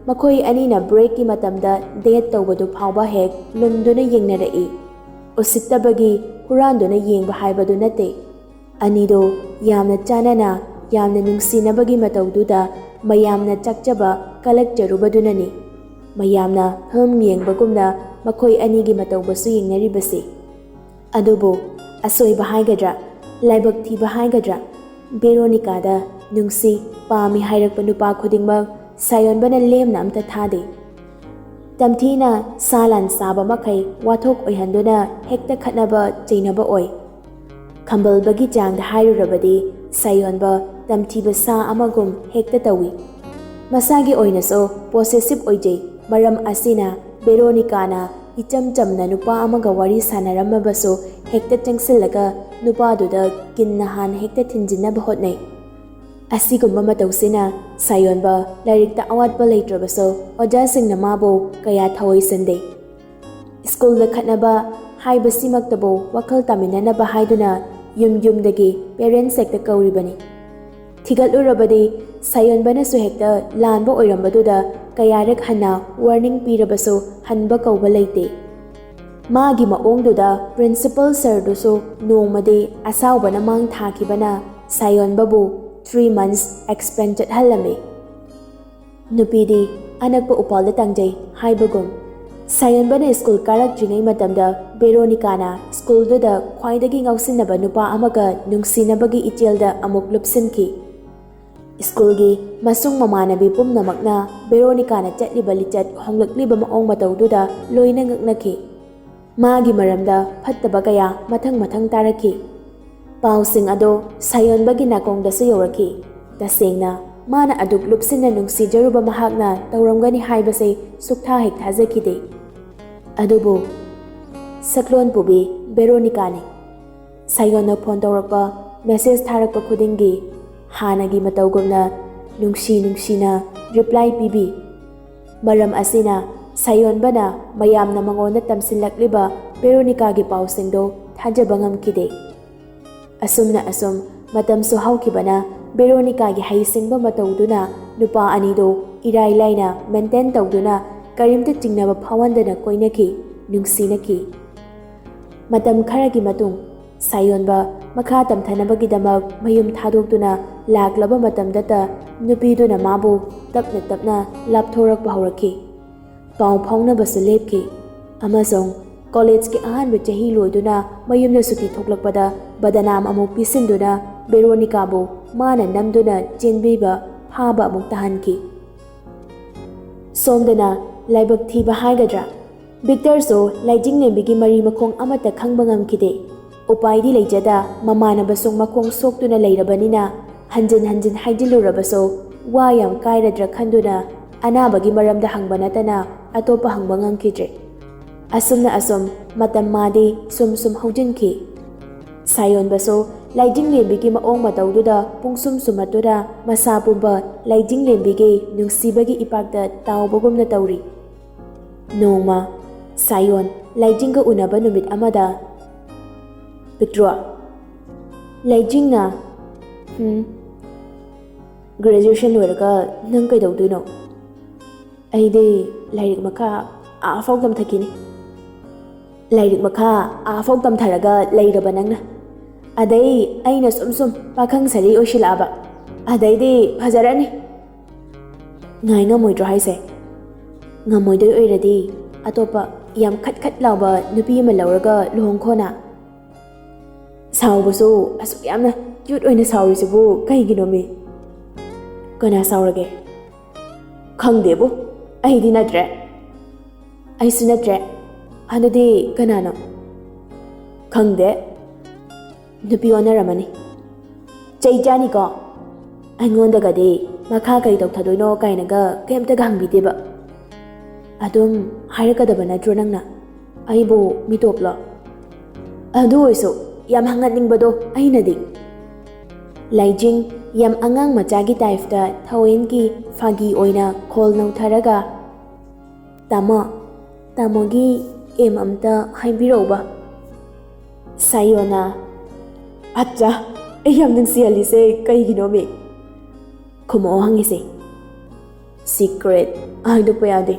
ꯃꯈꯣꯏ ꯑꯅꯤꯅ ꯕ꯭ꯔꯦꯛꯀꯤ ꯃꯇꯝꯗ ꯗꯦꯠ ꯇꯧꯕꯗꯨ ꯐꯥꯎꯕ ꯍꯦꯛ ꯂꯨꯝꯗꯨꯅ ꯌꯦꯡꯅꯔꯛꯏ꯫ ꯎꯁꯤꯠꯇꯕꯒꯤ ꯍꯨꯔꯥꯟꯗꯨꯅ ꯌꯦꯡꯕ ꯍꯥꯏꯕꯗꯨ ꯅꯠꯇꯦ꯫ ꯑꯅꯤꯗꯣ ꯌꯥꯝꯅ ꯆꯥꯟꯅꯅ, ꯌꯥꯝꯅ ꯅꯨꯡꯁꯤꯅꯕꯒꯤ ꯃꯇꯧꯗꯨꯗ ꯃꯌꯥꯝꯅ ꯆꯥꯛꯆꯕ ꯀꯜꯂꯛꯆꯔꯨꯕꯗꯨꯅꯅꯤ꯫ ꯃꯌꯥꯝꯅ ꯐꯤꯂꯝ ꯌꯦꯡꯕꯒꯨꯝꯅ ꯃꯈꯣꯏ ꯑꯅꯤꯒꯤ ꯃꯇꯧꯕꯁꯨ ꯌꯦꯡꯅꯔꯤꯕꯁꯤ꯫ ꯑꯗꯨꯕꯨ ꯑꯁꯣꯏꯕ ꯍꯥꯏꯒꯗ꯭ꯔꯥ, ꯂꯥꯏꯕꯛ ꯊꯤꯕ ꯍꯥꯏꯒꯗ꯭ꯔꯥ, ꯕꯦꯔꯣꯅꯤꯀꯥꯗ ꯅꯨꯡꯁꯤ, ꯄꯥꯝꯃꯤ ꯍꯥꯏꯔꯛꯄ ꯅꯨꯄꯥ ꯈꯨꯗꯤꯡꯃꯛ ꯁꯥꯌꯣꯟꯕꯅ ꯂꯦꯝꯅ ꯑꯝꯇ ꯊꯥꯗꯦ꯫ ꯇꯝꯊꯤꯅ ꯁꯥ ꯂꯥꯟ ꯆꯥꯕ ꯃꯈꯩ ꯋꯥꯊꯣꯛ ꯑꯣꯏꯍꯟꯗꯨꯅ ꯍꯦꯛꯇ ꯈꯠꯅꯕ ꯆꯩꯅꯕ ꯑꯣꯏ꯫ ꯈꯝꯕꯜꯕꯒꯤ ꯆꯥꯡꯗ ꯍꯥꯏꯔꯨꯔꯕꯗꯤ ꯁꯥꯌꯣꯟꯕ ꯇꯝꯊꯤꯕ ꯁꯥ ꯑꯃꯒꯨꯝ ꯍꯦꯛꯇ ꯇꯧꯏ꯫ ꯃꯁꯥꯒꯤ ꯑꯣꯏꯅꯁꯨ ꯄꯣꯁꯦꯁꯤꯞ ꯑꯣꯏꯖꯩ꯫ ꯃꯔꯝ ꯑꯁꯤꯅ ꯕꯦꯔꯣꯅꯤꯀꯥꯅ ꯏꯆꯝ ꯆꯝꯅ ꯅꯨꯄꯥ ꯑꯃꯒ ꯋꯥꯔꯤ ꯁꯥꯟꯅꯔꯝꯃꯕꯁꯨ ꯍꯦꯛꯇ ꯆꯪꯁꯤꯜꯂꯒ ꯅꯨꯄꯥꯗꯨꯗ ꯀꯤꯟꯅ ꯍꯥꯟ ꯍꯦꯛꯇ ꯊꯤꯟꯖꯤꯟꯅꯕ ꯍꯣꯠꯅꯩ꯫ ꯑꯁꯤꯒꯨꯝꯕ ꯃꯇꯧꯁꯤꯅ ꯁꯥꯌꯣꯟꯕ ꯂꯥꯏꯔꯤꯛꯇ ꯑꯋꯥꯠꯄ ꯂꯩꯇ꯭ꯔꯕꯁꯨ ꯑꯣꯖꯥꯁꯤꯡꯅ ꯃꯥꯕꯨ ꯀꯌꯥ ꯊꯑꯣꯏꯁꯤꯟꯗꯦ꯫ ꯁ꯭ꯀꯨꯜꯗ ꯈꯠꯅꯕ ꯍꯥꯏꯕꯁꯤꯃꯛꯇꯕꯨ ꯋꯥꯈꯜ ꯇꯥꯃꯤꯟꯅꯅꯕ ꯍꯥꯏꯗꯨꯅ ꯌꯨꯝ ꯌꯨꯝꯗꯒꯤ ꯄꯦꯔꯦꯟꯠꯁ ꯍꯦꯛꯇ ꯀꯧꯔꯤꯕꯅꯤ꯫ ꯊꯤꯒꯠꯂꯨꯔꯕꯗꯤ ꯁꯥꯌꯣꯟꯕꯅꯁꯨ ꯍꯦꯛꯇ ꯂꯥꯟꯕ ꯑꯣꯏꯔꯝꯕꯗꯨꯗ ꯀꯌꯥꯔꯛ ꯍꯟꯅ ꯋꯥꯔꯅꯤꯡ ꯄꯤꯔꯕꯁꯨ ꯍꯟꯕ ꯀꯧꯕ ꯂꯩꯇꯦ꯫ ꯃꯥꯒꯤ ꯃꯑꯣꯡꯗꯨꯗ ꯄ꯭ꯔꯤꯟꯁꯤꯄꯜ ꯁꯔꯗꯨꯁꯨ ꯅꯣꯡꯃꯗꯤ ꯑꯁꯥꯎꯕꯅ ꯃꯥꯡ ꯊꯥꯈꯤꯕꯅ ꯁꯥꯌꯣꯟꯕꯕꯨ ꯊ꯭ꯔꯤ ꯃꯟꯁ ꯑꯦꯛꯁꯄꯦꯟ ꯆꯠꯍꯜꯂꯝꯃꯤ꯫ ꯅꯨꯄꯤꯗꯤ ꯑꯅꯛꯄ ꯎꯄꯥꯜꯗ ꯇꯥꯡꯖꯩ ꯍꯥꯏꯕꯒꯨꯝ, ꯁꯥꯌꯣꯟꯕꯅ ꯁ꯭ꯀꯨꯜ ꯀꯥꯔꯛꯇ꯭ꯔꯤꯉꯩ ꯃꯇꯝꯗ ꯕꯦꯔꯣꯅꯤꯀꯥꯅ ꯁ꯭ꯀꯨꯜꯗꯨꯗ ꯈ꯭ꯋꯥꯏꯗꯒꯤ ꯉꯥꯎꯁꯤꯟꯅꯕ ꯅꯨꯄꯥ ꯑꯃꯒ ꯅꯨꯡꯁꯤꯅꯕꯒꯤ ꯏꯆꯦꯜꯗ ꯑꯃꯨꯛ ꯂꯨꯞꯁꯤꯟꯈꯤ꯫ ꯁ꯭ꯀꯨꯜꯒꯤ ꯃꯁꯨꯡ ꯃꯃꯥꯟꯅꯕꯤ ꯄꯨꯝꯅꯃꯛꯅ ꯕꯦꯔꯣꯅꯤꯀꯥꯅ ꯆꯠꯂꯤꯕ ꯂꯤꯆꯠ, ꯍꯣꯡꯂꯛꯂꯤꯕ ꯃꯑꯣꯡ ꯃꯇꯧꯗꯨꯗ ꯂꯣꯏꯅ ꯉꯛꯅꯈꯤ꯫ ꯃꯥꯒꯤ ꯃꯔꯝꯗ ꯐꯠꯇꯕ ꯀꯌꯥ ꯃꯊꯪ ꯃꯊꯪ ꯇꯥꯔꯛꯈꯤ꯫ ꯄꯥꯎꯁꯤꯡ ꯑꯗꯣ ꯁꯥꯌꯣꯟꯕꯒꯤ ꯅꯥꯀꯣꯡꯗꯁꯨ ꯌꯧꯔꯛꯈꯤ꯫ ꯇꯁꯦꯡꯅ, ꯃꯥꯅ ꯑꯗꯨꯛ ꯂꯨꯞꯁꯤꯟꯅ ꯅꯨꯡꯁꯤꯖꯔꯨꯕ ꯃꯍꯥꯛꯅ ꯇꯧꯔꯝꯒꯅꯤ ꯍꯥꯏꯕꯁꯦ ꯁꯨꯛꯊꯥ ꯍꯦꯛ ꯊꯥꯖꯈꯤꯗꯦ꯫ ꯑꯗꯨꯕꯨ ꯁꯛꯂꯣꯟ ꯄꯨꯕꯤ ꯕꯦꯔꯣꯅꯤꯀꯥꯅꯤ꯫ ꯁꯥꯌꯣꯟꯅ ꯐꯣꯟ ꯇꯧꯔꯛꯄ, ꯃꯦꯁꯦꯖ ꯊꯥꯔꯛꯄ ꯈꯨꯗꯤꯡꯒꯤ ꯍꯥꯟꯅꯒꯤ ꯃꯇꯧꯒꯨꯝꯅ ꯅꯨꯡꯁꯤ ꯅꯨꯡꯁꯤꯅ ꯔꯤꯄ꯭ꯂꯥꯏ ꯄꯤꯕꯤ꯫ ꯃꯔꯝ ꯑꯁꯤꯅ ꯁꯥꯌꯣꯟꯕꯅ ꯃꯌꯥꯝꯅ ꯃꯉꯣꯟꯗ ꯇꯝꯁꯤꯜꯂꯛꯂꯤꯕ ꯕꯦꯔꯣꯅꯤꯀꯥꯒꯤ ꯄꯥꯎꯁꯤꯡꯗꯣ ꯊꯥꯖꯕ ꯉꯝꯈꯤꯗꯦ꯫ ꯑꯁꯨꯝꯅ ꯑꯁꯨꯝ ꯃꯇꯝꯁꯨ ꯍꯧꯈꯤꯕꯅ ꯕꯦꯔꯣꯅꯤꯀꯥꯒꯤ ꯍꯩꯁꯤꯡꯕ ꯃꯇꯧꯗꯨꯅ ꯅꯨꯄꯥ ꯑꯅꯤꯗꯣ ꯏꯔꯥꯏ ꯂꯥꯏꯅ ꯃꯦꯟꯇꯦꯟ ꯇꯧꯗꯨꯅ ꯀꯔꯤꯝꯇ ꯆꯤꯡꯅꯕ ꯐꯥꯎꯍꯟꯗꯅ ꯀꯣꯏꯅꯈꯤ, ꯅꯨꯡꯁꯤꯅꯈꯤ꯫ ꯃꯇꯝ ꯈꯔꯒꯤ ꯃꯇꯨꯡ ꯁꯥꯌꯣꯟꯕ ꯃꯈꯥ ꯇꯝꯊꯅꯕꯒꯤꯗꯃꯛ ꯃꯌꯨꯝ ꯊꯥꯗꯣꯛꯇꯨꯅ ꯂꯥꯛꯂꯕ ꯃꯇꯝꯗꯇ ꯅꯨꯄꯤꯗꯨꯅ ꯃꯥꯕꯨ ꯇꯞꯅ ꯇꯞꯅ ꯂꯥꯞꯊꯣꯔꯛꯄ ꯍꯧꯔꯛꯈꯤ꯫ ꯄꯥꯎ ꯐꯥꯎꯅꯕꯁꯨ ꯂꯦꯞꯈꯤ ꯑꯃꯁꯨꯡ ꯀꯣꯂꯦꯖꯀꯤ ꯑꯍꯥꯟꯕ ꯆꯍꯤ ꯂꯣꯏꯗꯨꯅ ꯃꯌꯨꯝꯗ ꯁꯨꯇꯤ ꯊꯣꯛꯂꯛꯄꯗ ꯕꯗꯅꯥꯝ ꯑꯃꯨꯛ ꯄꯤꯁꯤꯟꯗꯨꯅ ꯕꯦꯔꯣꯅꯤꯀꯥꯕꯨ ꯃꯥꯅ ꯅꯝꯗꯨꯅ ꯆꯦꯟꯕꯤꯕ ꯐꯥꯕ ꯑꯃꯨꯛ ꯇꯥꯍꯟꯈꯤ꯫ ꯁꯣꯝꯗꯅ ꯂꯥꯏꯕꯛ ꯊꯤꯕ ꯍꯥꯏꯒꯗ꯭ꯔꯥ, ꯚꯤꯛꯇꯔꯁꯨ ꯂꯥꯏꯖꯤꯡꯂꯦꯝꯕꯤꯒꯤ ꯃꯔꯤ ꯃꯈꯣꯡ ꯑꯃꯠꯇ ꯈꯪꯕ ꯉꯝꯈꯤꯗꯦ꯫ ꯎꯄꯥꯏꯗꯤ ꯂꯩꯖꯗ ꯃꯃꯥꯟꯅꯕꯁꯨ ꯃꯈꯣꯡ ꯁꯣꯛꯇꯨꯅ ꯂꯩꯔꯕꯅꯤꯅ ꯍꯟꯖꯤꯟ ꯍꯟꯖꯤꯟ ꯍꯥꯏꯖꯤꯜꯂꯨꯔꯕꯁꯨ ꯋꯥ ꯌꯥꯝ ꯀꯥꯏꯔꯗ꯭ꯔꯥ ꯈꯟꯗꯨꯅ ꯑꯅꯥꯕꯒꯤ ꯃꯔꯝꯗ ꯍꯪꯕ ꯅꯠꯇꯅ ꯑꯇꯣꯞꯄ ꯍꯪꯕ ꯉꯝꯈꯤꯗ꯭ꯔꯦ꯫ ꯑꯁꯨꯝꯅ ꯑꯁꯨꯝ ꯃꯇꯝ ꯃꯥꯗꯤ ꯁꯨꯝ ꯁꯨꯝ ꯍꯧꯖꯤꯟꯈꯤ꯫ ꯁꯥꯌꯣꯟꯕꯁꯨ ꯂꯥꯏꯖꯤꯡꯂꯦꯝꯕꯤꯒꯤ ꯃꯑꯣꯡ ꯃꯇꯧꯗꯨꯗ ꯄꯨꯡꯁꯨꯝ ꯁꯨꯝꯍꯠꯇꯨꯅ ꯃꯁꯥ ꯄꯨꯝꯕ ꯂꯥꯏꯖꯤꯡꯂꯦꯝꯕꯤꯒꯤ ꯅꯨꯡꯁꯤꯕꯒꯤ ꯏꯄꯥꯛꯇ ꯇꯥꯎꯕꯒꯨꯝꯅ ꯇꯧꯔꯤ꯫ ꯅꯣꯡꯃ ꯁꯥꯌꯣꯟ ꯂꯥꯏꯖꯤꯡꯒ ꯎꯅꯕ ꯅꯨꯃꯤꯠ ꯑꯃꯗ, "ꯄꯤꯛꯇ꯭ꯔꯣ, ꯂꯥꯏꯖꯤꯡꯅ, ꯍꯝ, ꯒ꯭ꯔꯦꯖꯨꯑꯦꯁꯟ ꯂꯣꯏꯔꯒ ꯅꯪ ꯀꯩꯗꯧꯗꯣꯏꯅꯣ?" "ꯑꯩꯗꯤ ꯂꯥꯏꯔꯤꯛ ꯃꯈꯥ ꯑꯥꯐꯥꯎ ꯇꯝꯊꯈꯤꯅꯤ꯫" "ꯂꯥꯏꯔꯤꯛ ꯃꯈꯥ ꯑꯥꯐꯥꯎ ꯇꯝꯊꯔꯒ ꯂꯩꯔꯕ ꯅꯪꯅ? ꯑꯗꯩ ꯑꯩꯅ ꯁꯨꯝ ꯁꯨꯝ ꯄꯥꯈꯪ ꯁꯥꯔꯤ ꯑꯣꯏꯁꯤꯜꯂꯛꯑꯕ꯫ ꯑꯗꯩꯗꯤ ꯐꯖꯔꯅꯤ꯫" "ꯉꯥꯏ ꯉꯝꯃꯣꯏꯗ꯭ꯔꯣ ꯍꯥꯏꯁꯦ?" "ꯉꯝꯃꯣꯏꯗꯣꯏ ꯑꯣꯏꯔꯗꯤ ꯑꯇꯣꯞꯄ ꯌꯥꯝ ꯈꯠ ꯈꯠ ꯂꯥꯎꯕ ꯅꯨꯄꯤ ꯑꯃ ꯂꯧꯔꯒ ꯂꯨꯍꯣꯡꯈꯣꯅ꯫" "ꯁꯥꯎꯕꯁꯨ ꯑꯁꯨꯛ ꯌꯥꯝꯅ ꯀ꯭ꯌꯨꯠ ꯑꯣꯏꯅ ꯁꯥꯎꯔꯤꯁꯤꯕꯨ ꯀꯩꯒꯤꯅꯣꯃꯤ?" "ꯀꯅꯥ ꯁꯥꯎꯔꯒꯦ?" "ꯈꯪꯗꯦꯕꯨ, ꯑꯩꯗꯤ ꯅꯠꯇ꯭ꯔꯦ꯫" "ꯑꯩꯁꯨ ꯅꯠꯇ꯭ꯔꯦ꯫" ꯑꯗꯨꯗꯤ ꯀꯅꯥꯅꯣ? ꯈꯪꯗꯦ꯫ ꯅꯨꯄꯤ ꯑꯣꯟꯅꯔꯝꯃꯅꯤ꯫ ꯆꯩ ꯆꯥꯅꯤꯀꯣ꯫ ꯑꯩꯉꯣꯟꯗꯒꯗꯤ ꯃꯈꯥ ꯀꯩ ꯇꯧꯊꯗꯣꯏꯅꯣ ꯀꯥꯏꯅꯒ ꯀꯩꯝꯇꯒ ꯍꯪꯕꯤꯗꯦꯕ꯫ ꯑꯗꯨꯝ ꯍꯥꯏꯔꯛꯀꯗꯕ ꯅꯠꯇ꯭ꯔꯣ ꯅꯪꯅ? ꯑꯩꯕꯨ ꯃꯤꯇꯣꯞꯂꯣ? ꯑꯗꯨ ꯑꯣꯏꯔꯁꯨ ꯌꯥꯝ ꯍꯪꯍꯟꯅꯤꯡꯕꯗꯣ ꯑꯩꯅꯗꯤ꯫ ꯂꯥꯏꯖꯤꯡ ꯌꯥꯝ ꯑꯉꯥꯡ ꯃꯆꯥꯒꯤ ꯇꯥꯏꯞꯇ ꯊꯧꯑꯣꯏꯟꯒꯤ ꯐꯥꯒꯤ ꯑꯣꯏꯅ ꯈꯣꯜ ꯅꯧꯊꯔꯒ, "ꯇꯥꯃꯣ, ꯇꯥꯃꯣꯒꯤ ꯑꯦꯝ ꯑꯝꯇ ꯍꯥꯏꯕꯤꯔꯛꯎꯕ꯫" ꯁꯥꯌꯣꯅ, "ꯑꯠꯆꯥ, ꯑꯩ ꯌꯥꯝ ꯅꯨꯡꯁꯤꯍꯜꯂꯤꯁꯦ ꯀꯩꯒꯤꯅꯣꯃꯤ?" ꯈꯨꯝꯃꯛꯑꯣ ꯍꯪꯉꯤꯁꯦ꯫ ꯁꯤꯀ꯭ꯔꯦꯠ ꯍꯥꯏꯗꯣꯛꯄ ꯌꯥꯗꯦ꯫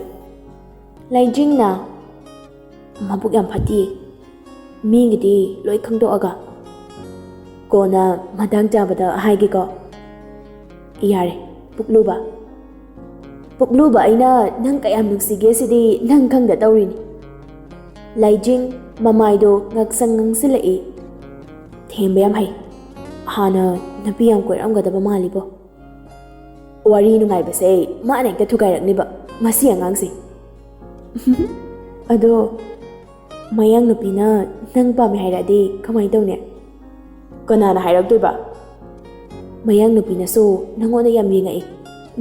ꯂꯥꯏꯖꯤꯡꯅ, "ꯃꯕꯨꯛ ꯌꯥꯝ ꯐꯠꯇꯤꯌꯦ꯫ ꯃꯤꯒꯤꯗꯤ ꯂꯣꯏ ꯈꯪꯗꯣꯛꯑꯒ꯫ ꯀꯣꯟꯅ ꯃꯇꯥꯡ ꯆꯥꯕꯗ ꯍꯥꯏꯒꯦꯀꯣ꯫" "ꯌꯥꯔꯦ, ꯄꯨꯛꯂꯨꯕ꯫ ꯄꯨꯛꯂꯨꯕ ꯑꯩꯅ ꯅꯪ ꯀꯌꯥꯝ ꯅꯨꯡꯁꯤꯒꯦ ꯁꯤꯗꯤ ꯅꯪ ꯈꯪꯗ ꯇꯧꯔꯤꯅꯤ꯫" ꯂꯥꯏꯖꯤꯡ ꯃꯃꯥꯏꯗꯣ ꯉꯛꯁꯪ ꯉꯪꯁꯤꯜꯂꯛꯏ꯫ "ꯊꯦꯝꯕ ꯌꯥꯝ ꯍꯩ꯫ ꯍꯥꯟꯅ ꯅꯨꯄꯤ ꯌꯥꯝ ꯀꯣꯏꯔꯝꯒꯗꯕ ꯃꯥꯜꯂꯤꯕꯣ꯫ ꯋꯥꯔꯤ ꯅꯨꯡꯉꯥꯏꯕꯁꯦ ꯃꯥꯅ ꯍꯦꯛꯇ ꯊꯨꯒꯥꯏꯔꯛꯅꯤꯕ, ꯃꯁꯤ ꯑꯉꯥꯡꯁꯦ꯫" "ꯑꯗꯣ ꯃꯌꯥꯡ ꯅꯨꯄꯤꯅ ꯅꯪ ꯄꯥꯝꯃꯦ ꯍꯥꯏꯔꯛꯑꯗꯤ ꯀꯃꯥꯏꯅ ꯇꯧꯅꯤ?" "ꯀꯅꯥꯅ ꯍꯥꯏꯔꯛꯇꯣꯏꯕ? ꯃꯌꯥꯡ ꯅꯨꯄꯤꯅꯁꯨ ꯅꯪꯉꯣꯟꯗ ꯌꯥꯝ ꯌꯦꯡꯉꯛꯏ꯫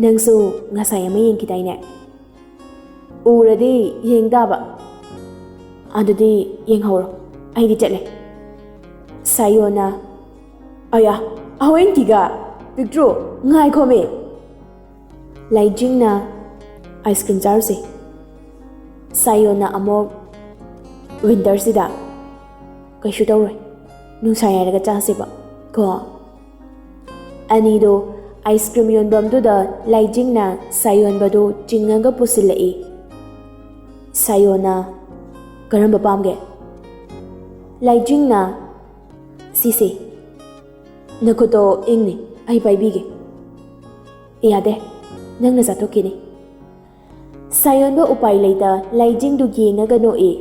ꯅꯪꯁꯨ ꯉꯁꯥꯏ ꯑꯃ ꯌꯦꯡꯈꯤꯗꯥꯏꯅꯦ?" "ꯎꯔꯗꯤ ꯌꯦꯡ ꯇꯥꯕ꯫" "ꯑꯗꯨꯗꯤ ꯌꯦꯡꯍꯧꯔꯣ, ꯑꯩꯗꯤ ꯆꯠꯂꯦ꯫" ꯁꯥꯌꯣꯅ, "ꯑꯌꯥ, ꯑꯍꯣꯏꯟꯀꯤꯒ ꯄꯤꯛꯇ꯭ꯔꯨ, ꯉꯥꯏꯈꯣꯃꯤ꯫" ꯂꯥꯏꯖꯤꯡꯅ, "ꯑꯥꯏꯁ ꯀ꯭ꯔꯤꯝ ꯆꯥꯔꯨꯁꯦ꯫" ꯁꯥꯌꯣꯅ ꯑꯃꯨꯛ, "ꯋꯤꯟꯇꯔꯁꯤꯗ?" "ꯀꯩꯁꯨ ꯇꯧꯔꯣꯏ, ꯅꯨꯡꯁꯥ ꯌꯥꯏꯔꯒ ꯆꯥꯁꯦꯕ ꯀꯣ꯫" ꯑꯅꯤꯗꯣ ꯑꯥꯏꯁ ꯀ꯭ꯔꯤꯝ ꯌꯣꯟꯐꯝꯗꯨꯗ ꯂꯥꯏꯖꯤꯡꯅ ꯁꯥꯌꯣꯟꯕꯗꯨ ꯆꯤꯡꯉꯒ ꯄꯨꯁꯤꯜꯂꯛꯏ꯫ ꯁꯥꯌꯣꯅ, "ꯀꯔꯝꯕ ꯄꯥꯝꯒꯦ?" ꯂꯥꯏꯖꯤꯡꯅ, "ꯁꯤꯁꯦ, ꯅꯈꯨꯠꯇꯣ ꯏꯪꯅꯤ, ꯑꯩ ꯄꯥꯏꯕꯤꯒꯦ꯫" "ꯌꯥꯗꯦ, ꯅꯪꯅ ꯆꯥꯊꯣꯛꯈꯤꯅꯤ꯫" ꯁꯥꯌꯣꯟꯕ ꯎꯄꯥꯏ ꯂꯩꯇ ꯂꯥꯏꯖꯤꯡꯗꯨ ꯌꯦꯡꯉꯒ ꯅꯣꯛꯏ꯫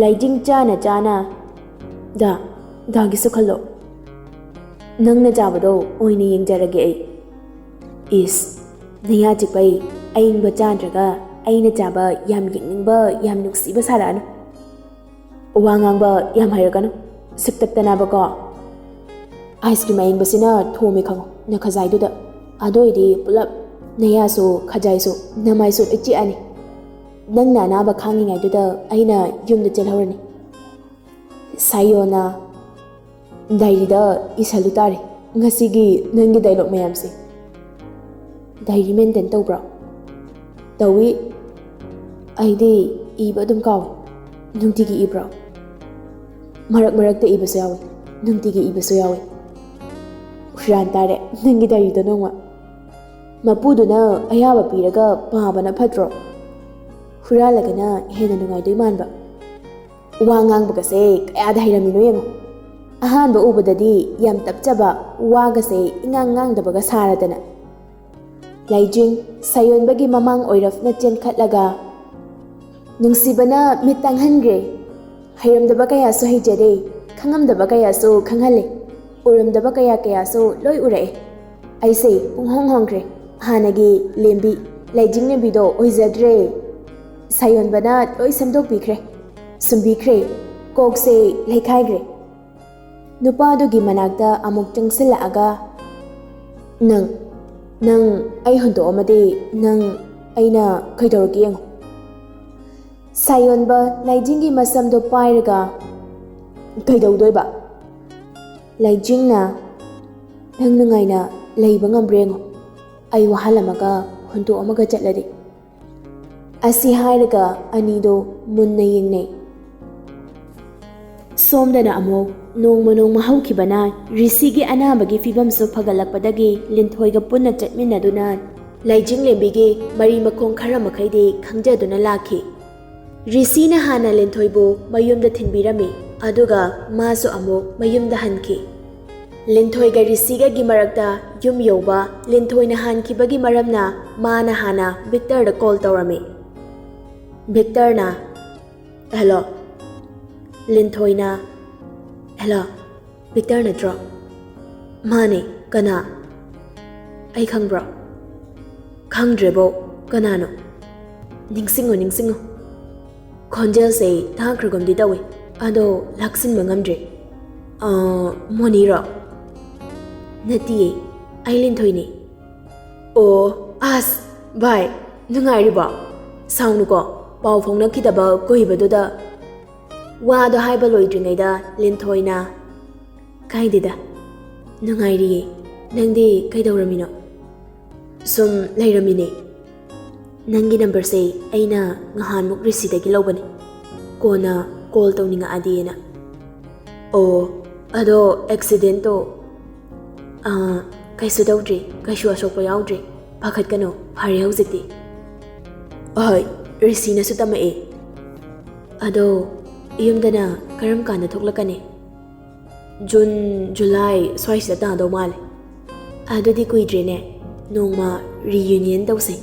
ꯂꯥꯏꯖꯤꯡ ꯆꯥꯅ ꯆꯥꯅ, "ꯗꯥ, ꯗꯥꯒꯤꯁꯨ ꯈꯜꯂꯣ꯫ ꯅꯪꯅ ꯆꯥꯕꯗꯣ ꯑꯣꯏꯅ ꯌꯦꯡꯖꯔꯒꯦ ꯑꯩ꯫" "ꯏꯁ, ꯅꯌꯥ ꯆꯤꯛꯄꯩ ꯑꯏꯪꯕ ꯆꯥꯗ꯭ꯔꯒ ꯑꯩꯅ ꯆꯥꯕ ꯌꯥꯝ ꯌꯦꯡꯅꯤꯡꯕ, ꯌꯥꯝ ꯅꯨꯡꯁꯤꯕ ꯁꯥꯔꯛꯑꯅꯨ꯫ ꯋꯥ ꯉꯥꯡꯕ ꯌꯥꯝ ꯍꯩꯔꯛꯀꯅꯨ, ꯁꯤꯛꯇꯛꯇꯅꯕꯀꯣ꯫ ꯑꯥꯏꯁ ꯀ꯭ꯔꯤꯝ ꯑꯌꯤꯡꯕꯁꯤꯅ ꯊꯣꯝꯃꯦ ꯈꯪꯉꯣ ꯅꯈꯖꯥꯏꯗꯨꯗ꯫ ꯑꯗꯨ ꯑꯣꯏꯗꯤ ꯄꯨꯂꯞ ꯅꯌꯥꯁꯨ ꯈꯖꯥꯏꯁꯨ ꯅꯃꯥꯏꯁꯨ ꯂꯣꯏ ꯆꯤꯛꯑꯅꯤ꯫ ꯅꯪꯅ ꯑꯅꯥꯕ ꯈꯥꯡꯉꯤꯉꯩꯗꯨꯗ ꯑꯩꯅ ꯌꯨꯝꯗ ꯆꯦꯜꯍꯧꯔꯅꯤ꯫ ꯁꯥꯌꯣꯅ ꯗꯥꯏꯔꯤꯗ ꯏꯁꯜꯂꯨ ꯇꯥꯔꯦ ꯉꯁꯤꯒꯤ ꯅꯪꯒꯤ ꯗꯥꯏꯂꯣꯛ ꯃꯌꯥꯝꯁꯦ꯫ ꯗꯥꯏꯔꯤ ꯃꯦꯟꯇꯦꯟ ꯇꯧꯕ꯭ꯔꯣ? ꯇꯧꯏ꯫ ꯑꯩꯗꯤ ꯏꯕ ꯑꯗꯨꯝ ꯀꯥꯎꯏ꯫ ꯅꯨꯡꯇꯤꯒꯤ ꯏꯕ꯭ꯔꯣ? ꯃꯔꯛ ꯃꯔꯛꯇ ꯏꯕꯁꯨ ꯌꯥꯎꯏ, ꯅꯨꯡꯇꯤꯒꯤ ꯏꯕꯁꯨ ꯌꯥꯎꯏ꯫ ꯍꯨꯔꯥꯟ ꯇꯥꯔꯦ ꯅꯪꯒꯤ ꯗꯥꯏꯔꯤꯗꯣ ꯅꯣꯡꯃ꯫ ꯃꯄꯨꯗꯨꯅ ꯑꯌꯥꯕ ꯄꯤꯔꯒ ꯄꯥꯕꯅ ꯐꯠꯇ꯭ꯔꯣ? ꯍꯨꯔꯥꯜꯂꯒꯅ ꯍꯦꯟꯅ ꯅꯨꯡꯉꯥꯏꯗꯣꯏ ꯃꯥꯟꯕ꯫ ꯋꯥ ꯉꯥꯡꯕꯒꯁꯦ ꯀꯌꯥꯗ ꯍꯩꯔꯝꯃꯤꯅꯣ ꯌꯦꯡꯉꯣ꯫ ꯑꯍꯥꯟꯕ ꯎꯕꯗꯗꯤ ꯌꯥꯝ ꯇꯞꯆꯕ, ꯋꯥꯒꯁꯦ ꯏꯉꯥꯡ ꯉꯥꯡꯗꯕꯒ ꯁꯥꯔꯗꯅ꯫ ꯂꯥꯏꯖꯤꯡ ꯁꯥꯌꯣꯟꯕꯒꯤ ꯃꯃꯥꯡ ꯑꯣꯏꯔꯞꯅ ꯆꯦꯟꯈꯠꯂꯒ, "ꯅꯨꯡꯁꯤꯕꯅ ꯃꯤꯠ ꯇꯥꯡꯍꯟꯈ꯭ꯔꯦ꯫ ꯍꯩꯔꯝꯗꯕ ꯀꯌꯥꯁꯨ ꯍꯩꯖꯔꯦ, ꯈꯪꯉꯝꯗꯕ ꯀꯌꯥꯁꯨ ꯈꯪꯍꯜꯂꯦ, ꯎꯔꯝꯗꯕ ꯀꯌꯥ ꯀꯌꯥꯁꯨ ꯂꯣꯏ ꯎꯔꯛꯑꯦ꯫ ꯑꯩꯁꯦ ꯄꯨꯡꯍꯣꯡ ꯍꯣꯡꯈ꯭ꯔꯦ꯫ ꯍꯥꯟꯅꯒꯤ ꯂꯦꯝꯕꯤ, ꯂꯥꯏꯖꯤꯡ ꯂꯦꯝꯕꯤꯗꯣ ꯑꯣꯏꯖꯗ꯭ꯔꯦ꯫ ꯁꯥꯌꯣꯟꯕꯅ ꯂꯣꯏ ꯁꯦꯝꯗꯣꯛꯄꯤꯈ꯭ꯔꯦ, ꯁꯨꯝꯕꯤꯈ꯭ꯔꯦ꯫ ꯀꯣꯛꯁꯦ ꯂꯩꯈꯥꯏꯈ꯭ꯔꯦ꯫" ꯅꯨꯄꯥꯗꯨꯒꯤ ꯃꯅꯥꯛꯇ ꯑꯃꯨꯛ ꯆꯪꯁꯤꯜꯂꯛꯑꯒ, "ꯅꯪ, ꯅꯪ ꯑꯩ ꯍꯨꯟꯗꯣꯛꯑꯝꯃꯗꯤ ꯅꯪ ꯑꯩꯅ ꯀꯩꯗꯧꯔꯒꯦ ꯌꯦꯡꯉꯨ꯫" ꯁꯥꯌꯣꯟꯕ ꯂꯥꯏꯖꯤꯡꯒꯤ ꯃꯁꯝꯗꯣ ꯄꯥꯏꯔꯒ, "ꯀꯩꯗꯧꯗꯣꯏꯕ?" ꯂꯥꯏꯖꯤꯡꯅ, "ꯅꯪ ꯅꯨꯡꯉꯥꯏꯅ ꯂꯩꯕ ꯉꯝꯕ꯭ꯔꯥ ꯌꯦꯡꯉꯣ, ꯑꯩ ꯋꯥꯍꯜꯂꯝꯃꯒ ꯍꯨꯟꯗꯣꯛꯑꯝꯃꯒ ꯆꯠꯂꯗꯤ꯫" ꯑꯁꯤ ꯍꯥꯏꯔꯒ ꯑꯅꯤꯗꯣ ꯃꯨꯟꯅ ꯌꯦꯡꯅꯩ꯫ ꯁꯣꯝꯗꯅ ꯑꯃꯨꯛ ꯅꯣꯡꯃ ꯅꯣꯡꯃ ꯍꯧꯈꯤꯕꯅ ꯔꯤꯁꯤꯒꯤ ꯑꯅꯥꯕꯒꯤ ꯐꯤꯕꯝꯁꯨ ꯐꯒꯠꯂꯛꯄꯗꯒꯤ ꯂꯤꯟꯊꯣꯏꯒ ꯄꯨꯟꯅ ꯆꯠꯃꯤꯟꯅꯗꯨꯅ ꯂꯥꯏꯖꯤꯡ ꯂꯦꯝꯕꯤꯒꯤ ꯃꯔꯤ ꯃꯈꯣꯡ ꯈꯔ ꯃꯈꯩꯗꯤ ꯈꯪꯖꯗꯨꯅ ꯂꯥꯛꯈꯤ꯫ ꯔꯤꯁꯤꯅ ꯍꯥꯟꯅ ꯂꯤꯟꯊꯣꯏꯕꯨ ꯃꯌꯨꯝꯗ ꯊꯤꯟꯕꯤꯔꯝꯃꯤ, ꯑꯗꯨꯒ ꯃꯥꯁꯨ ꯑꯃꯨꯛ ꯃꯌꯨꯝꯗ ꯍꯟꯈꯤ꯫ ꯂꯤꯟꯊꯣꯏꯒ ꯔꯤꯁꯤꯒꯒꯤ ꯃꯔꯛꯇ ꯌꯨꯝ ꯌꯧꯕ ꯂꯤꯟꯊꯣꯏꯅ ꯍꯥꯟꯈꯤꯕꯒꯤ ꯃꯔꯝꯅ ꯃꯥꯅ ꯍꯥꯟꯅ ꯚꯤꯛꯇꯔꯗ ꯀꯣꯜ ꯇꯧꯔꯝꯃꯤ꯫ ꯚꯤꯛꯇꯔꯅ, "ꯍꯦꯜꯂꯣ꯫" ꯂꯤꯟꯊꯣꯏꯅ, "ꯍꯦꯜꯂꯣ, ꯚꯤꯛꯇꯔ ꯅꯠꯇ꯭ꯔꯣ?" "ꯃꯥꯅꯦ, ꯀꯅꯥ?" "ꯑꯩ ꯈꯪꯕ꯭ꯔꯣ?" "ꯈꯪꯗ꯭ꯔꯦꯕꯣ, ꯀꯅꯥꯅꯣ?" "ꯅꯤꯡꯁꯤꯡꯉꯨ, ꯅꯤꯡꯁꯤꯡꯉꯨ꯫ ꯈꯣꯟꯖꯦꯜꯁꯦ ꯇꯥꯈ꯭ꯔꯒꯨꯝꯗꯤ ꯇꯧꯏ꯫ ꯑꯗꯣ ꯂꯥꯛꯁꯤꯟꯕ ꯉꯝꯗ꯭ꯔꯦ꯫ ꯑꯥ, ꯃꯣꯅꯤꯔꯣ? ꯅꯠꯇꯤꯌꯦ, ꯑꯩ ꯂꯤꯟꯊꯣꯏꯅꯦ꯫ ꯑꯣ, ꯑꯁ, ꯚꯥꯏ, ꯅꯨꯡꯉꯥꯏꯔꯤꯕꯣ? ꯁꯥꯎꯅꯨꯀꯣ, ꯄꯥꯎ ꯐꯥꯎꯅꯈꯤꯗꯕ ꯀꯨꯏꯕꯗꯨꯗ꯫ ꯋꯥꯗꯣ ꯍꯥꯏꯕ ꯂꯣꯏꯗ꯭ꯔꯤꯉꯩꯗ ꯂꯤꯟꯊꯣꯏꯅ, "ꯀꯥꯏꯗꯦꯗ, ꯅꯨꯡꯉꯥꯏꯔꯤꯌꯦ꯫ ꯅꯪꯗꯤ ꯀꯩꯗꯧꯔꯝꯃꯤꯅꯣ?" "ꯁꯨꯝ ꯂꯩꯔꯝꯃꯤꯅꯦ꯫ ꯅꯪꯒꯤ ꯅꯝꯕꯔꯁꯦ ꯑꯩꯅ ꯉꯍꯥꯟꯃꯨꯛ ꯔꯤꯁꯤꯗꯒꯤ ꯂꯧꯕꯅꯦ꯫ ꯀꯣꯟꯅ ꯀꯣꯜ ꯇꯧꯅꯤꯡꯉꯛꯑꯗꯤꯅ꯫" "ꯑꯣ, ꯑꯗꯣ ꯑꯦꯛꯁꯤꯗꯦꯟꯇꯣ?" "ꯑꯥ, ꯀꯩꯁꯨ ꯇꯧꯗ꯭ꯔꯤ, ꯀꯩꯁꯨ ꯑꯁꯣꯛꯄ ꯌꯥꯎꯗ꯭ꯔꯤ꯫ ꯄꯥꯈꯠꯀꯅꯨ, ꯐꯔꯦ ꯍꯧꯖꯤꯛꯇꯤ꯫" "ꯑꯍꯣꯏ, ꯔꯤꯁꯤꯅꯁꯨ ꯇꯝꯃꯛꯑꯦ꯫ ꯑꯗꯣ ꯌꯨꯝꯗꯅ ꯀꯔꯝ ꯀꯥꯟꯗ ꯊꯣꯛꯂꯛꯀꯅꯤ?" "ꯖꯨꯟ, ꯖꯨꯂꯥꯏ ꯁ꯭ꯋꯥꯏꯁꯤꯗ ꯇꯥꯗꯧ ꯃꯥꯜꯂꯦ꯫" "ꯑꯗꯨꯗꯤ ꯀꯨꯏꯗ꯭ꯔꯦꯅꯦ, ꯅꯣꯡꯃ ꯔꯤꯌꯨꯅꯤꯌꯟ ꯇꯧꯁꯦ꯫"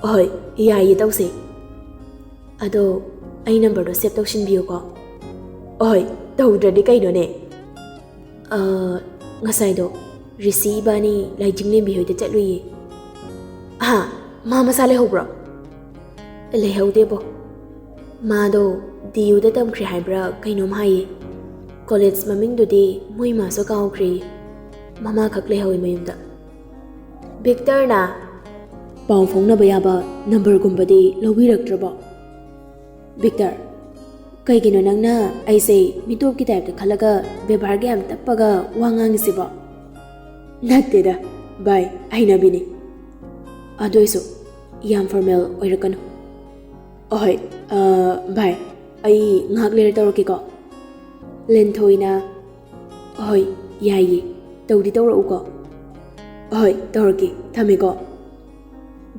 "ꯍꯣꯏ, ꯌꯥꯏꯌꯦ, ꯇꯧꯁꯦ꯫ ꯑꯗꯣ ꯑꯩ ꯅꯝꯕꯔꯗꯣ ꯁꯦꯚ ꯇꯧꯁꯤꯟꯕꯤꯌꯨꯀꯣ꯫" "ꯍꯣꯏ, ꯇꯧꯗ꯭ꯔꯗꯤ ꯀꯩꯅꯣꯅꯦ꯫" "ꯑ, ꯉꯁꯥꯏꯗꯣ ꯔꯤꯁꯤ ꯏꯕꯥꯅꯤ ꯂꯥꯏꯖꯤꯡꯂꯦꯝꯕꯤ ꯍꯣꯏꯗ ꯆꯠꯂꯨꯏꯌꯦ꯫" "ꯍꯥ? ꯃꯥ ꯃꯁꯥ ꯂꯩꯍꯧꯕ꯭ꯔꯣ?" "ꯂꯩꯍꯧꯗꯦꯕꯣ꯫ ꯃꯥꯗꯣ ꯗꯤ ꯌꯨꯗ ꯇꯝꯈ꯭ꯔꯦ ꯍꯥꯏꯕ꯭ꯔꯥ ꯀꯩꯅꯣꯝ ꯍꯥꯏꯌꯦ꯫ ꯀꯣꯂꯦꯖ ꯃꯃꯤꯡꯗꯨꯗꯤ ꯃꯣꯏ ꯃꯥꯁꯨ ꯀꯥꯎꯈ꯭ꯔꯦ꯫ ꯃꯃꯥꯈꯛ ꯂꯩꯍꯧꯋꯤ ꯃꯌꯨꯝꯗ꯫" ꯚꯤꯛꯇꯔꯅ, "ꯄꯥꯎ ꯐꯥꯎꯅꯕ ꯌꯥꯕ ꯅꯝꯕꯔꯒꯨꯝꯕꯗꯤ ꯂꯧꯕꯤꯔꯛꯇ꯭ꯔꯕꯣ?" "ꯚꯤꯛꯇꯔ, ꯀꯩꯒꯤꯅꯣ ꯅꯪꯅ ꯑꯩꯁꯦ ꯃꯤꯇꯣꯞꯀꯤ ꯇꯥꯏꯞꯇ ꯈꯜꯂꯒ ꯕꯦꯕꯥꯔꯒ ꯌꯥꯝ ꯇꯞꯄꯒ ꯋꯥ ꯉꯥꯡꯉꯤꯁꯤꯕꯣ?" "ꯅꯠꯇꯦꯗ ꯚꯥꯏ, ꯍꯩꯅꯕꯤꯅꯤ꯫ ꯑꯗꯨꯏꯁꯨ ꯌꯥꯝ ꯐꯣꯔꯃꯦꯜ ꯑꯣꯏꯔꯛꯀꯅꯨ꯫" "ꯑꯍꯣꯏ, ꯑ, ꯚꯥꯏ, ꯑꯩ ꯉꯥꯏꯍꯥꯛ ꯂꯩꯔ ꯇꯧꯔꯛꯀꯦꯀꯣ꯫" ꯂꯤꯟꯊꯣꯏꯅ, "ꯍꯣꯏ, ꯌꯥꯏꯌꯦ, ꯇꯧꯗꯤ ꯇꯧꯔꯛꯎꯀꯣ꯫" "ꯍꯣꯏ, ꯇꯧꯔꯛꯀꯦ, ꯊꯝꯃꯦꯀꯣ꯫"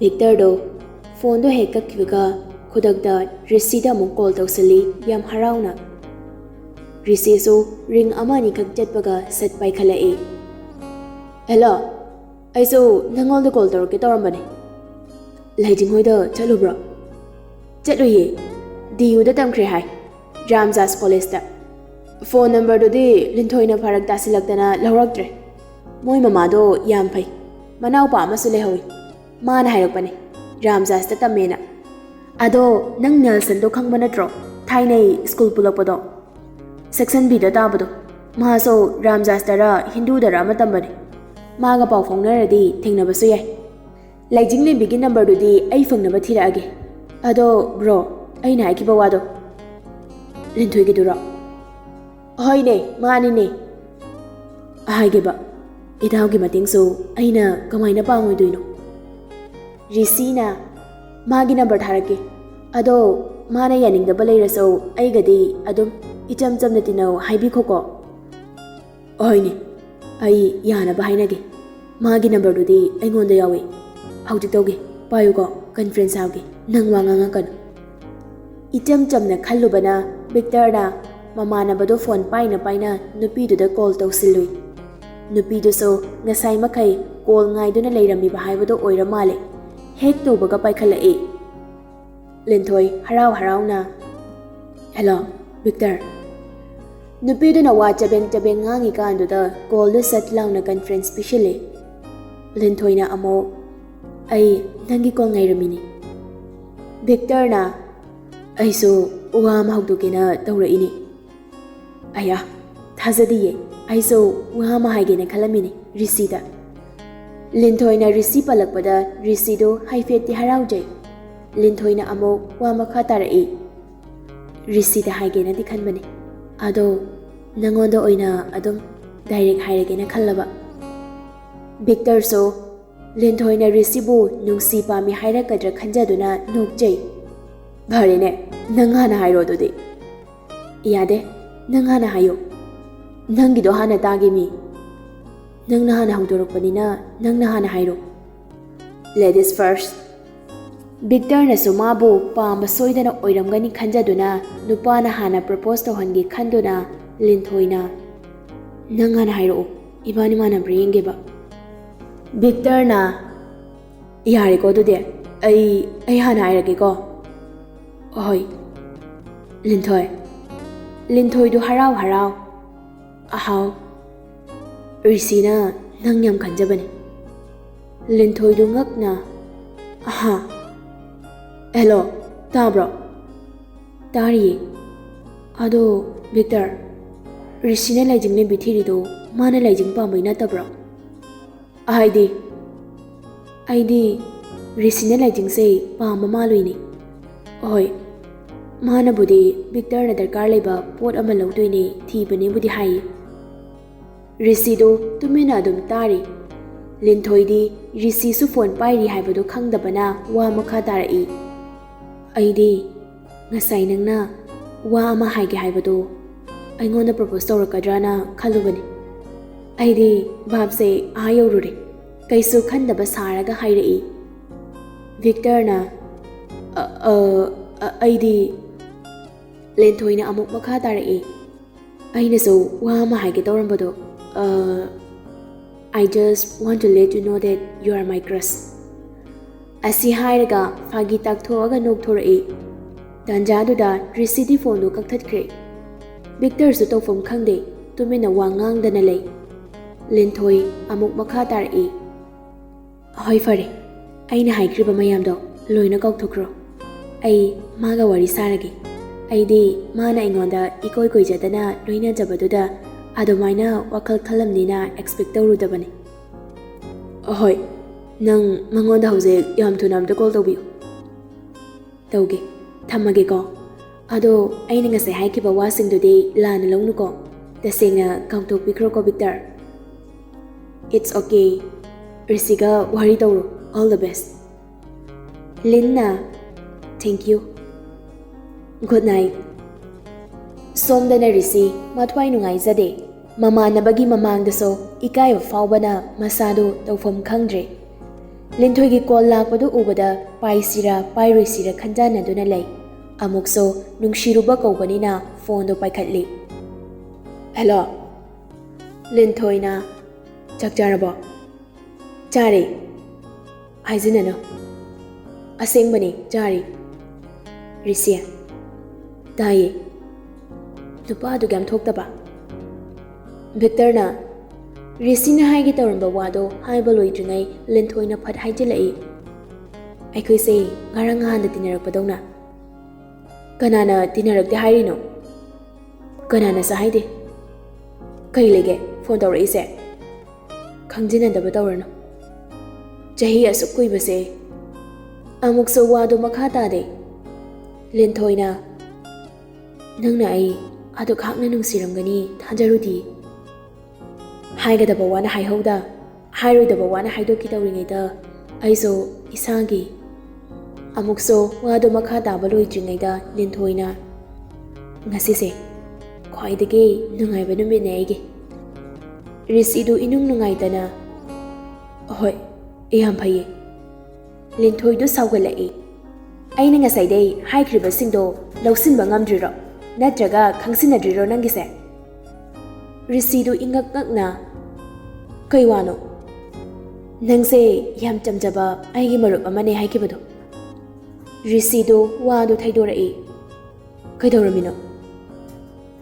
ꯚꯤꯛꯇꯔꯗꯣ ꯐꯣꯟꯗꯣ ꯍꯦꯛ ꯀꯛꯈꯤꯕꯒ ꯈꯨꯗꯛꯇ ꯔꯤꯁꯤꯗ ꯑꯃꯨꯛ ꯀꯣꯜ ꯇꯧꯁꯤꯜꯂꯤ, ꯌꯥꯝ ꯍꯔꯥꯎꯅ꯫ ꯔꯤꯁꯤꯁꯨ ꯔꯤꯡ ꯑꯃ ꯑꯅꯤꯈꯛ ꯆꯠꯄꯒ ꯁꯠ ꯄꯥꯏꯈꯠꯂꯛꯏ꯫ "ꯍꯦꯜꯂꯣ, ꯑꯩꯁꯨ ꯅꯪꯉꯣꯟꯗ ꯀꯣꯜ ꯇꯧꯔꯛꯀꯦ ꯇꯧꯔꯝꯕꯅꯦ꯫" "ꯂꯥꯏꯖꯤꯡ ꯍꯣꯏꯗ ꯆꯠꯂꯨꯕ꯭ꯔꯣ?" "ꯆꯠꯂꯨꯏꯌꯦ, ꯗꯤ ꯌꯨꯗ ꯇꯝꯈ꯭ꯔꯦ ꯍꯥꯏ, ꯔꯥꯝꯖꯥꯁ ꯀꯣꯂꯦꯖꯇ꯫ ꯐꯣꯟ ꯅꯝꯕꯔꯗꯨꯗꯤ ꯂꯤꯟꯊꯣꯏꯅ ꯐꯔꯛ ꯇꯥꯁꯤꯜꯂꯛꯇꯅ ꯂꯧꯔꯛꯇ꯭ꯔꯦ꯫ ꯃꯣꯏ ꯃꯃꯥꯗꯣ ꯌꯥꯝ ꯐꯩ, ꯃꯅꯥꯎꯄꯥ ꯑꯃꯁꯨ ꯂꯩꯍꯧꯋꯤ꯫ ꯃꯥꯅ ꯍꯥꯏꯔꯛꯄꯅꯦ, ꯔꯥꯝꯖꯥꯁꯇ ꯇꯝꯃꯦꯅ꯫ ꯑꯗꯣ ꯅꯪ ꯅꯦꯜꯁꯟꯗꯣ ꯈꯪꯕ ꯅꯠꯇ꯭ꯔꯣ? ꯊꯥꯏꯅꯩ ꯁ꯭ꯀꯨꯜ ꯄꯨꯜꯂꯛꯄꯗꯣ, ꯁꯦꯛꯁꯟ ꯕꯤꯗ ꯇꯥꯕꯗꯣ꯫ ꯃꯥꯁꯨ ꯔꯥꯝꯖꯥꯁꯇꯔ ꯍꯤꯟꯗꯨꯗꯔ ꯑꯃ ꯇꯝꯕꯅꯦ꯫ ꯃꯥꯒ ꯄꯥꯎ ꯐꯥꯎꯅꯔꯗꯤ ꯊꯦꯡꯅꯕꯁꯨ ꯌꯥꯏ꯫ ꯂꯩꯖꯤꯡꯂꯦꯝꯕꯤꯒꯤ ꯅꯝꯕꯔꯗꯨꯗꯤ ꯑꯩ ꯐꯪꯅꯕ ꯊꯤꯔꯛꯑꯒꯦ꯫ ꯑꯗꯣ ꯕ꯭ꯔꯣ, ꯑꯩꯅ ꯍꯥꯏꯈꯤꯕ ꯋꯥꯗꯣ, ꯂꯤꯟꯊꯣꯏꯒꯤꯗꯨꯔꯣ? ꯍꯣꯏꯅꯦ, ꯃꯥꯅꯤꯅꯦ꯫ ꯍꯥꯏꯒꯦꯕ, ꯏꯇꯥꯎꯒꯤ ꯃꯇꯦꯡꯁꯨ ꯑꯩꯅ ꯀꯃꯥꯏꯅ ꯄꯥꯡꯉꯣꯏꯗꯣꯏꯅꯣ? ꯔꯤꯁꯤꯅ ꯃꯥꯒꯤ ꯅꯝꯕꯔ ꯊꯥꯔꯛꯀꯦ꯫ ꯑꯗꯣ ꯃꯥꯅ ꯌꯥꯅꯤꯡꯗꯕ ꯂꯩꯔꯁꯨ ꯑꯩꯒꯗꯤ ꯑꯗꯨꯝ ꯏꯆꯝ ꯆꯝꯅ ꯇꯤꯟꯅꯧ ꯍꯥꯏꯕꯤꯈꯣꯀꯣ꯫ ꯍꯣꯏꯅꯦ, ꯑꯩ ꯌꯥꯅꯕ ꯍꯥꯏꯅꯒꯦ꯫ ꯃꯥꯒꯤ ꯅꯝꯕꯔꯗꯨꯗꯤ ꯑꯩꯉꯣꯟꯗ ꯌꯥꯎꯏ꯫ ꯍꯧꯖꯤꯛ ꯇꯧꯒꯦ, ꯄꯥꯏꯌꯨꯀꯣ, ꯀꯟꯐ꯭ꯔꯦꯟꯁ ꯍꯥꯞꯀꯦ, ꯅꯪ ꯋꯥ ꯉꯥꯡꯉꯛꯀꯅꯨ꯫ ꯏꯆꯝ ꯆꯝꯅ ꯈꯜꯂꯨꯕꯅ ꯕꯤꯛꯇꯔꯅ ꯃꯃꯥꯟꯅꯕꯗꯣ ꯐꯣꯟ ꯄꯥꯏꯅ ꯄꯥꯏꯅ ꯅꯨꯄꯤꯗꯨꯗ ꯀꯣꯜ ꯇꯧꯁꯤꯜꯂꯨꯏ꯫ ꯅꯨꯄꯤꯗꯨꯁꯨ ꯉꯁꯥꯏ ꯃꯈꯩ ꯀꯣꯜ ꯉꯥꯏꯗꯨꯅ ꯂꯩꯔꯝꯃꯤꯕ ꯍꯥꯏꯕꯗꯣ ꯑꯣꯏꯔ ꯃꯥꯜꯂꯦ꯫ ꯍꯦꯛ ꯇꯧꯕꯒ ꯄꯥꯏꯈꯠꯂꯛꯏ꯫ ꯂꯤꯟꯊꯣꯏ ꯍꯔꯥꯎ ꯍꯔꯥꯎꯅ, "ꯍꯦꯜꯂꯣ, ꯕꯤꯛꯇꯔ?" ꯅꯨꯄꯤꯗꯨꯅ ꯋꯥ ꯆꯕꯦꯡ ꯆꯕꯦꯡ ꯉꯥꯡꯉꯤꯀꯥꯟꯗꯨꯗ ꯀꯣꯜꯗꯨ ꯁꯠ ꯂꯥꯎꯅ ꯀꯟꯐ꯭ꯔꯦꯟꯁ ꯄꯤꯁꯤꯜꯂꯤ꯫ ꯂꯤꯟꯊꯣꯏꯅ ꯑꯃꯨꯛ, "ꯑꯩ ꯅꯪꯒꯤ ꯀꯣꯜ ꯉꯥꯏꯔꯝꯃꯤꯅꯤ꯫" ꯕꯤꯛꯇꯔꯅ, "ꯑꯩꯁꯨ ꯋꯥ ꯑꯃ ꯍꯧꯗꯣꯛꯀꯦꯅ ꯇꯧꯔꯛꯏꯅꯤ꯫" "ꯑꯌꯥ, ꯊꯥꯖꯗꯤꯌꯦ, ꯑꯩꯁꯨ ꯋꯥ ꯑꯃ ꯍꯥꯏꯒꯦꯅ ꯈꯜꯂꯝꯃꯤꯅꯤ ꯔꯤꯁꯤꯗ꯫" ꯂꯤꯟꯊꯣꯏꯅ ꯔꯤꯁꯤ ꯄꯜꯂꯛꯄꯗ ꯔꯤꯁꯤꯗꯨ ꯍꯥꯏꯐꯦꯠꯇꯤ ꯍꯔꯥꯎꯖꯩ꯫ ꯂꯤꯟꯊꯣꯏꯅ ꯑꯃꯨꯛ ꯋꯥ ꯃꯈꯥ ꯇꯥꯔꯛꯏ꯫ "ꯔꯤꯁꯤꯗ ꯍꯥꯏꯒꯦꯅꯗꯤ ꯈꯟꯕꯅꯤ, ꯑꯗꯣ ꯅꯪꯉꯣꯟꯗ ꯑꯣꯏꯅ ꯑꯗꯨꯝ ꯗꯥꯏꯔꯦꯛ ꯍꯥꯏꯔꯒꯦꯅ ꯈꯜꯂꯕ꯫" ꯕꯤꯛꯇꯔꯁꯨ ꯂꯤꯟꯊꯣꯏꯅ ꯔꯤꯁꯤꯕꯨ ꯅꯨꯡꯁꯤ ꯄꯥꯝꯃꯤ ꯍꯥꯏꯔꯛꯀꯗ꯭ꯔꯥ ꯈꯟꯖꯗꯨꯅ ꯅꯣꯛꯆꯩ꯫ "ꯐꯔꯦꯅꯦ, ꯅꯪ ꯍꯥꯟꯅ ꯍꯥꯏꯔꯣ ꯑꯗꯨꯗꯤ꯫" "ꯌꯥꯗꯦ, ꯅꯪ ꯍꯥꯟꯅ ꯍꯥꯏꯌꯣ꯫ ꯅꯪꯒꯤꯗꯣ ꯍꯥꯟꯅ ꯇꯥꯒꯦ ꯃꯤ꯫ ꯅꯪꯅ ꯍꯥꯟꯅ ꯍꯧꯗꯣꯔꯛꯄꯅꯤꯅ ꯅꯪꯅ ꯍꯥꯟꯅ ꯍꯥꯏꯔꯣ꯫" "Ladies first꯫" ꯕꯤꯛꯇꯔꯅꯁꯨ ꯃꯥꯕꯨ ꯄꯥꯝꯕ ꯁꯣꯏꯗꯅ ꯑꯣꯏꯔꯝꯒꯅꯤ ꯈꯟꯖꯗꯨꯅ ꯅꯨꯄꯥꯅ ꯍꯥꯟꯅ ꯄ꯭ꯔꯄꯣꯁ ꯇꯧꯍꯟꯒꯦ ꯈꯟꯗꯨꯅ ꯂꯤꯟꯊꯣꯏꯅ, "ꯅꯪ ꯍꯥꯟꯅ ꯍꯥꯏꯔꯛꯑꯣ, ꯏꯕꯥꯅꯤ ꯃꯥꯟꯅꯕ꯭ꯔꯥ ꯌꯦꯡꯒꯦꯕ꯫" ꯕꯤꯛꯇꯔꯅ, "ꯌꯥꯔꯦꯀꯣ ꯑꯗꯨꯗꯤ, ꯑꯩ, ꯑꯩ ꯍꯥꯟꯅ ꯍꯥꯏꯔꯒꯦꯀꯣ꯫" "ꯍꯣꯏ, ꯂꯤꯟꯊꯣꯏ꯫" ꯂꯤꯟꯊꯣꯏꯗꯨ ꯍꯔꯥꯎ ꯍꯔꯥꯎ, "ꯑꯍꯥꯎ, ꯔꯤꯁꯤꯅ ꯅꯪ ꯌꯥꯝ ꯈꯟꯖꯕꯅꯦ꯫" ꯂꯤꯟꯊꯣꯏꯗꯨ ꯉꯛꯅ, "ꯑꯍꯥ, ꯍꯦꯜꯂꯣ, ꯇꯥꯕ꯭ꯔꯣ?" ꯇꯥꯔꯤꯌꯦ꯫ ꯑꯗꯣ ꯚꯤꯛꯇꯔ, ꯔꯤꯁꯤꯅ ꯂꯥꯏꯖꯤꯡ ꯂꯦꯝꯕꯤ ꯊꯤꯔꯤꯗꯣ ꯃꯥꯅ ꯂꯥꯏꯖꯤꯡ ꯄꯥꯝꯕꯩ ꯅꯠꯇꯕ꯭ꯔꯣ? ꯍꯥꯏꯗꯤ, ꯑꯩꯗꯤ ꯔꯤꯁꯤꯅ ꯂꯥꯏꯖꯤꯡꯁꯦ ꯄꯥꯝꯕ ꯃꯥꯜꯂꯨꯏꯅꯦ꯫ ꯍꯣꯏ, ꯃꯥꯅꯕꯨꯗꯤ ꯚꯤꯛꯇꯔꯅ ꯗꯔꯀꯥꯔ ꯂꯩꯕ ꯄꯣꯠ ꯑꯃ ꯂꯧꯗꯣꯏꯅꯦ ꯊꯤꯕꯅꯦꯕꯨꯗꯤ ꯍꯥꯏꯌꯦ꯫ ꯔꯤꯁꯤꯗꯣ ꯇꯨꯃꯤꯟꯅ ꯑꯗꯨꯝ ꯇꯥꯔꯤ꯫ ꯂꯤꯟꯊꯣꯏꯗꯤ ꯔꯤꯁꯤꯁꯨ ꯐꯣꯟ ꯄꯥꯏꯔꯤ ꯍꯥꯏꯕꯗꯨ ꯈꯪꯗꯕꯅ ꯋꯥ ꯃꯈꯥ ꯇꯥꯔꯛꯏ꯫ ꯑꯩꯗꯤ ꯉꯁꯥꯏ ꯅꯪꯅ ꯋꯥ ꯑꯃ ꯍꯥꯏꯒꯦ ꯍꯥꯏꯕꯗꯨ ꯑꯩꯉꯣꯟꯗ ꯄ꯭ꯔꯣꯄꯣꯁ ꯇꯧꯔꯛꯀꯗ꯭ꯔꯥꯅ ꯈꯜꯂꯨꯕꯅꯤ꯫ ꯑꯩꯗꯤ ꯚꯥꯞꯁꯦ ꯑꯥ ꯌꯧꯔꯨꯔꯦ꯫ ꯀꯩꯁꯨ ꯈꯟꯗꯕ ꯁꯥꯔꯒ ꯍꯥꯏꯔꯛꯏ꯫ ꯚꯤꯛꯇꯔꯅ, "ꯑ, ꯑ, ꯑ, ꯑꯩꯗꯤ," ꯂꯦꯟꯊꯣꯏꯅ ꯑꯃꯨꯛ ꯃꯈꯥ ꯇꯥꯔꯛꯏ꯫ "ꯑꯩꯅꯁꯨ ꯋꯥ ꯑꯃ ꯍꯥꯏꯒꯦ ꯇꯧꯔꯝꯕꯗꯣ, ꯑ, I just want to let you know that you are my crush." ꯑꯁꯤ ꯍꯥꯏꯔꯒ ꯐꯥꯒꯤ ꯇꯥꯛꯊꯣꯛꯑꯒ ꯅꯣꯛꯊꯣꯔꯛꯏ꯫ ꯇꯥꯟꯖꯥꯗꯨꯗ ꯔꯤꯁꯤꯗꯤ ꯐꯣꯟꯗꯨ ꯀꯛꯊꯠꯈ꯭ꯔꯦ꯫ ꯚꯤꯛꯇꯔꯁꯨ ꯇꯧꯐꯝ ꯈꯪꯗꯦ, ꯇꯨꯃꯤꯟꯅ ꯋꯥ ꯉꯥꯡꯗꯅ ꯂꯩ꯫ ꯂꯤꯟꯊꯣꯏ ꯑꯃꯨꯛ ꯃꯈꯥ ꯇꯥꯔꯛꯏ꯫ "ꯍꯣꯏ, ꯐꯔꯦ, ꯑꯩꯅ ꯍꯥꯏꯈ꯭ꯔꯤꯕ ꯃꯌꯥꯝꯗꯣ ꯂꯣꯏꯅ ꯀꯥꯎꯊꯣꯛꯈ꯭ꯔꯣ꯫ ꯑꯩ ꯃꯥꯒ ꯋꯥꯔꯤ ꯁꯥꯔꯒꯦ꯫ ꯑꯩꯗꯤ ꯃꯥꯅ ꯑꯩꯉꯣꯟꯗ ꯏꯀꯣꯏ ꯀꯣꯏꯖꯗꯅ ꯂꯣꯏꯅꯖꯕꯗꯨꯗ ꯑꯗꯨꯃꯥꯏꯅ ꯋꯥꯈꯜ ꯈꯜꯂꯝꯅꯤꯅ ꯑꯦꯛꯁꯄꯦꯛ ꯇꯧꯔꯨꯗꯕꯅꯤ꯫ ꯍꯣꯏ, ꯅꯪ ꯃꯉꯣꯟꯗ ꯍꯧꯖꯤꯛ ꯌꯥꯝ ꯊꯨꯅ ꯑꯝꯇ ꯀꯣꯜ ꯇꯧꯕꯤꯌꯨ꯫" "ꯇꯧꯒꯦ, ꯊꯝꯃꯒꯦꯀꯣ꯫ ꯑꯗꯣ ꯑꯩꯅ ꯉꯁꯥꯏ ꯍꯥꯏꯈꯤꯕ ꯋꯥꯁꯤꯡꯗꯨꯗꯤ ꯂꯥꯟꯅ ꯂꯧꯅꯨꯀꯣ꯫ ꯇꯁꯦꯡꯅ ꯀꯥꯎꯊꯣꯛꯄꯤꯈ꯭ꯔꯣꯀꯣ, ꯚꯤꯛꯇꯔ꯫" "It's okay꯫ ꯔꯤꯁꯤꯒ ꯋꯥꯔꯤ ꯇꯧꯔꯣ꯫ All the best꯫" ꯂꯤꯟꯅ, "Thank you꯫ Good night꯫" ꯁꯣꯝꯗꯅ ꯔꯤꯁꯤ ꯃꯊ꯭ꯋꯥꯏ ꯅꯨꯡꯉꯥꯏꯖꯗꯦ꯫ ꯃꯃꯥꯟꯅꯕꯒꯤ ꯃꯃꯥꯡꯗꯁꯨ ꯏꯀꯥꯏꯕ ꯐꯥꯎꯕꯅ ꯃꯁꯥꯗꯨ ꯇꯧꯐꯝ ꯈꯪꯗ꯭ꯔꯦ꯫ ꯂꯤꯟꯊꯣꯏꯒꯤ ꯀꯣꯜ ꯂꯥꯛꯄꯗꯨ ꯎꯕꯗ ꯄꯥꯏꯁꯤꯔꯥ ꯄꯥꯏꯔꯣꯏꯁꯤꯔꯥ ꯈꯟꯖꯥꯟꯅꯗꯨꯅ ꯂꯩ꯫ ꯑꯃꯨꯛꯁꯨ ꯅꯨꯡꯁꯤꯔꯨꯕ ꯀꯧꯕꯅꯤꯅ ꯐꯣꯟꯗꯨ ꯄꯥꯏꯈꯠꯂꯤ꯫ "ꯍꯦꯜꯂꯣ꯫" ꯂꯤꯟꯊꯣꯏꯅ, "ꯆꯥꯛ ꯆꯥꯔꯕꯣ?" "ꯆꯥꯔꯦ꯫" "ꯍꯥꯏꯖꯤꯟꯅꯅꯨ꯫" "ꯑꯁꯦꯡꯕꯅꯦ, ꯆꯥꯔꯦ꯫" ꯔꯤꯁꯤ, "ꯇꯥꯏꯌꯦ꯫" ꯅꯨꯄꯥꯗꯨ ꯌꯥꯝ ꯊꯣꯛꯇꯕ꯫ ꯚꯤꯛꯇꯔꯅ ꯔꯤꯁꯤꯅ ꯍꯥꯏꯒꯦ ꯇꯧꯔꯝꯕ ꯋꯥꯗꯣ ꯍꯥꯏꯕ ꯂꯣꯏꯗ꯭ꯔꯤꯉꯩ ꯂꯤꯟꯊꯣꯏꯅ ꯐꯠ ꯍꯥꯏꯖꯤꯜꯂꯛꯏ꯫ "ꯑꯩꯈꯣꯏꯁꯦ ꯉꯔꯥꯡ ꯅꯍꯥꯟꯗ ꯇꯤꯟꯅꯔꯛꯄꯗꯧꯅ꯫" ꯀꯅꯥꯅ ꯇꯤꯟꯅꯔꯛꯇꯦ ꯍꯥꯏꯔꯤꯅꯣ? ꯀꯅꯥꯅꯁꯨ ꯍꯥꯏꯗꯦ꯫ ꯀꯩ ꯂꯩꯒꯦ ꯐꯣꯟ ꯇꯧꯔꯛꯏꯁꯦ? ꯈꯪꯖꯤꯟꯅꯗꯕ ꯇꯧꯔꯅꯨ꯫ ꯆꯍꯤ ꯑꯁꯨꯛ ꯀꯨꯏꯕꯁꯦ ꯑꯃꯨꯛꯁꯨ ꯋꯥꯗꯣ ꯃꯈꯥ ꯇꯥꯗꯦ꯫ ꯂꯤꯟꯊꯣꯏꯅ, "ꯅꯪꯅ ꯑꯩ ꯑꯗꯨꯛ ꯍꯥꯛꯅ ꯅꯨꯡꯁꯤꯔꯝꯒꯅꯤ ꯊꯥꯖꯔꯨꯗꯤ"꯫ ꯍꯥꯏꯒꯗꯕ ꯋꯥꯅ ꯍꯥꯏꯍꯧꯗ, ꯍꯥꯏꯔꯣꯏꯗꯕ ꯋꯥꯅ ꯍꯥꯏꯗꯣꯛꯈꯤ ꯇꯧꯔꯤꯉꯩꯗ ꯑꯩꯁꯨ ꯏꯁꯥꯒꯤ ꯑꯃꯨꯛꯁꯨ ꯋꯥꯗꯣ ꯃꯈꯥ ꯇꯥꯕ ꯂꯣꯏꯗ꯭ꯔꯤꯉꯩꯗ ꯂꯤꯟꯊꯣꯏꯅ, "ꯉꯁꯤꯁꯦ ꯈ꯭ꯋꯥꯏꯗꯒꯤ ꯅꯨꯡꯉꯥꯏꯕ ꯅꯨꯃꯤꯠꯅꯦ ꯑꯩꯒꯤ"꯫ ꯔꯤꯁꯤꯗꯨ ꯏꯅꯨꯡ ꯅꯨꯡꯉꯥꯏꯇꯅ, "ꯍꯣꯏ, ꯌꯥꯝ ꯐꯩꯌꯦ"꯫ ꯂꯤꯟꯊꯣꯏꯗꯨ ꯁꯥꯎꯒꯠꯂꯛꯏ꯫ "ꯑꯩꯅ ꯉꯁꯥꯏꯗꯩ ꯍꯥꯏꯈ꯭ꯔꯤꯕꯁꯤꯡꯗꯣ ꯂꯧꯁꯤꯟꯕ ꯉꯝꯗ꯭ꯔꯤꯔꯣ? ꯅꯠꯇ꯭ꯔꯒ ꯈꯪꯁꯤꯟꯅꯗ꯭ꯔꯤꯔꯣ ꯅꯪꯒꯤꯁꯦ?" ꯔꯤꯁꯤꯗꯨ ꯏꯉꯛ ꯉꯛꯅ, "ꯀꯩ ꯋꯥꯅꯣ?" "ꯅꯪꯁꯦ ꯌꯥꯝ ꯆꯝꯖꯕ ꯑꯩꯒꯤ ꯃꯔꯨꯞ ꯑꯃꯅꯦ ꯍꯥꯏꯈꯤꯕꯗꯣ"꯫ ꯔꯤꯁꯤꯗꯨ ꯋꯥꯗꯨ ꯊꯩꯗꯣꯔꯛꯏ꯫ "ꯀꯩꯗꯧꯔꯝꯃꯤꯅꯣ?"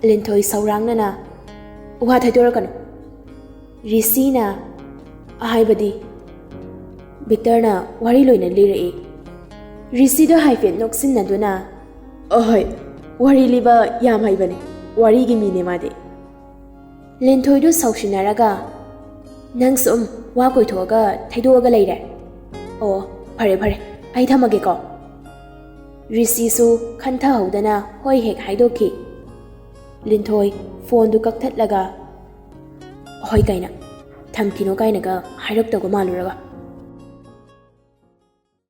ꯂꯤꯟꯊꯣꯏ ꯁꯧꯔꯥꯡꯅꯅ, "ꯋꯥ ꯊꯩꯗꯣꯔꯛꯀꯅꯨ"꯫ ꯔꯤꯁꯤꯅ, ꯍꯥꯏꯕꯗꯤ, ꯚꯤꯛꯇꯔꯅ ꯋꯥꯔꯤ ꯂꯣꯏꯅ ꯂꯤꯔꯛꯏ꯫ ꯔꯤꯁꯤꯗꯣ ꯍꯥꯏꯐꯦꯠ ꯅꯣꯛꯁꯤꯟꯅꯗꯨꯅ, "ꯑꯍꯣꯏ, ꯋꯥꯔꯤ ꯂꯤꯕ ꯌꯥꯝ ꯍꯩꯕꯅꯦ, ꯋꯥꯔꯤꯒꯤ ꯃꯤꯅꯦ ꯃꯥꯗꯤ"꯫ ꯂꯤꯟꯊꯣꯏꯗꯨ ꯁꯥꯎꯁꯤꯟꯅꯔꯒ, "ꯅꯪ ꯁꯨꯝ ꯋꯥ ꯀꯣꯏꯊꯣꯛꯑꯒ ꯊꯩꯗꯣꯛꯑꯒ ꯂꯩꯔꯦ꯫ ꯑꯣ, ꯐꯔꯦ ꯐꯔꯦ, ꯑꯩ ꯊꯝꯃꯒꯦꯀꯣ"꯫ ꯔꯤꯁꯤꯁꯨ ꯈꯟꯊꯍꯧꯗꯅ ꯍꯣꯏ ꯍꯦꯛ ꯍꯥꯏꯗꯣꯛꯈꯤ꯫ ꯂꯤꯟꯊꯣꯏ ꯐꯣꯟꯗꯨ ꯀꯛꯊꯠꯂꯒ, "ꯍꯣꯏ" ꯀꯥꯏꯅ, "ꯊꯝꯈꯤꯅꯣ" ꯀꯥꯏꯅꯒ ꯍꯥꯏꯔꯛꯇꯧꯒ ꯃꯥꯜꯂꯨꯔꯒ꯫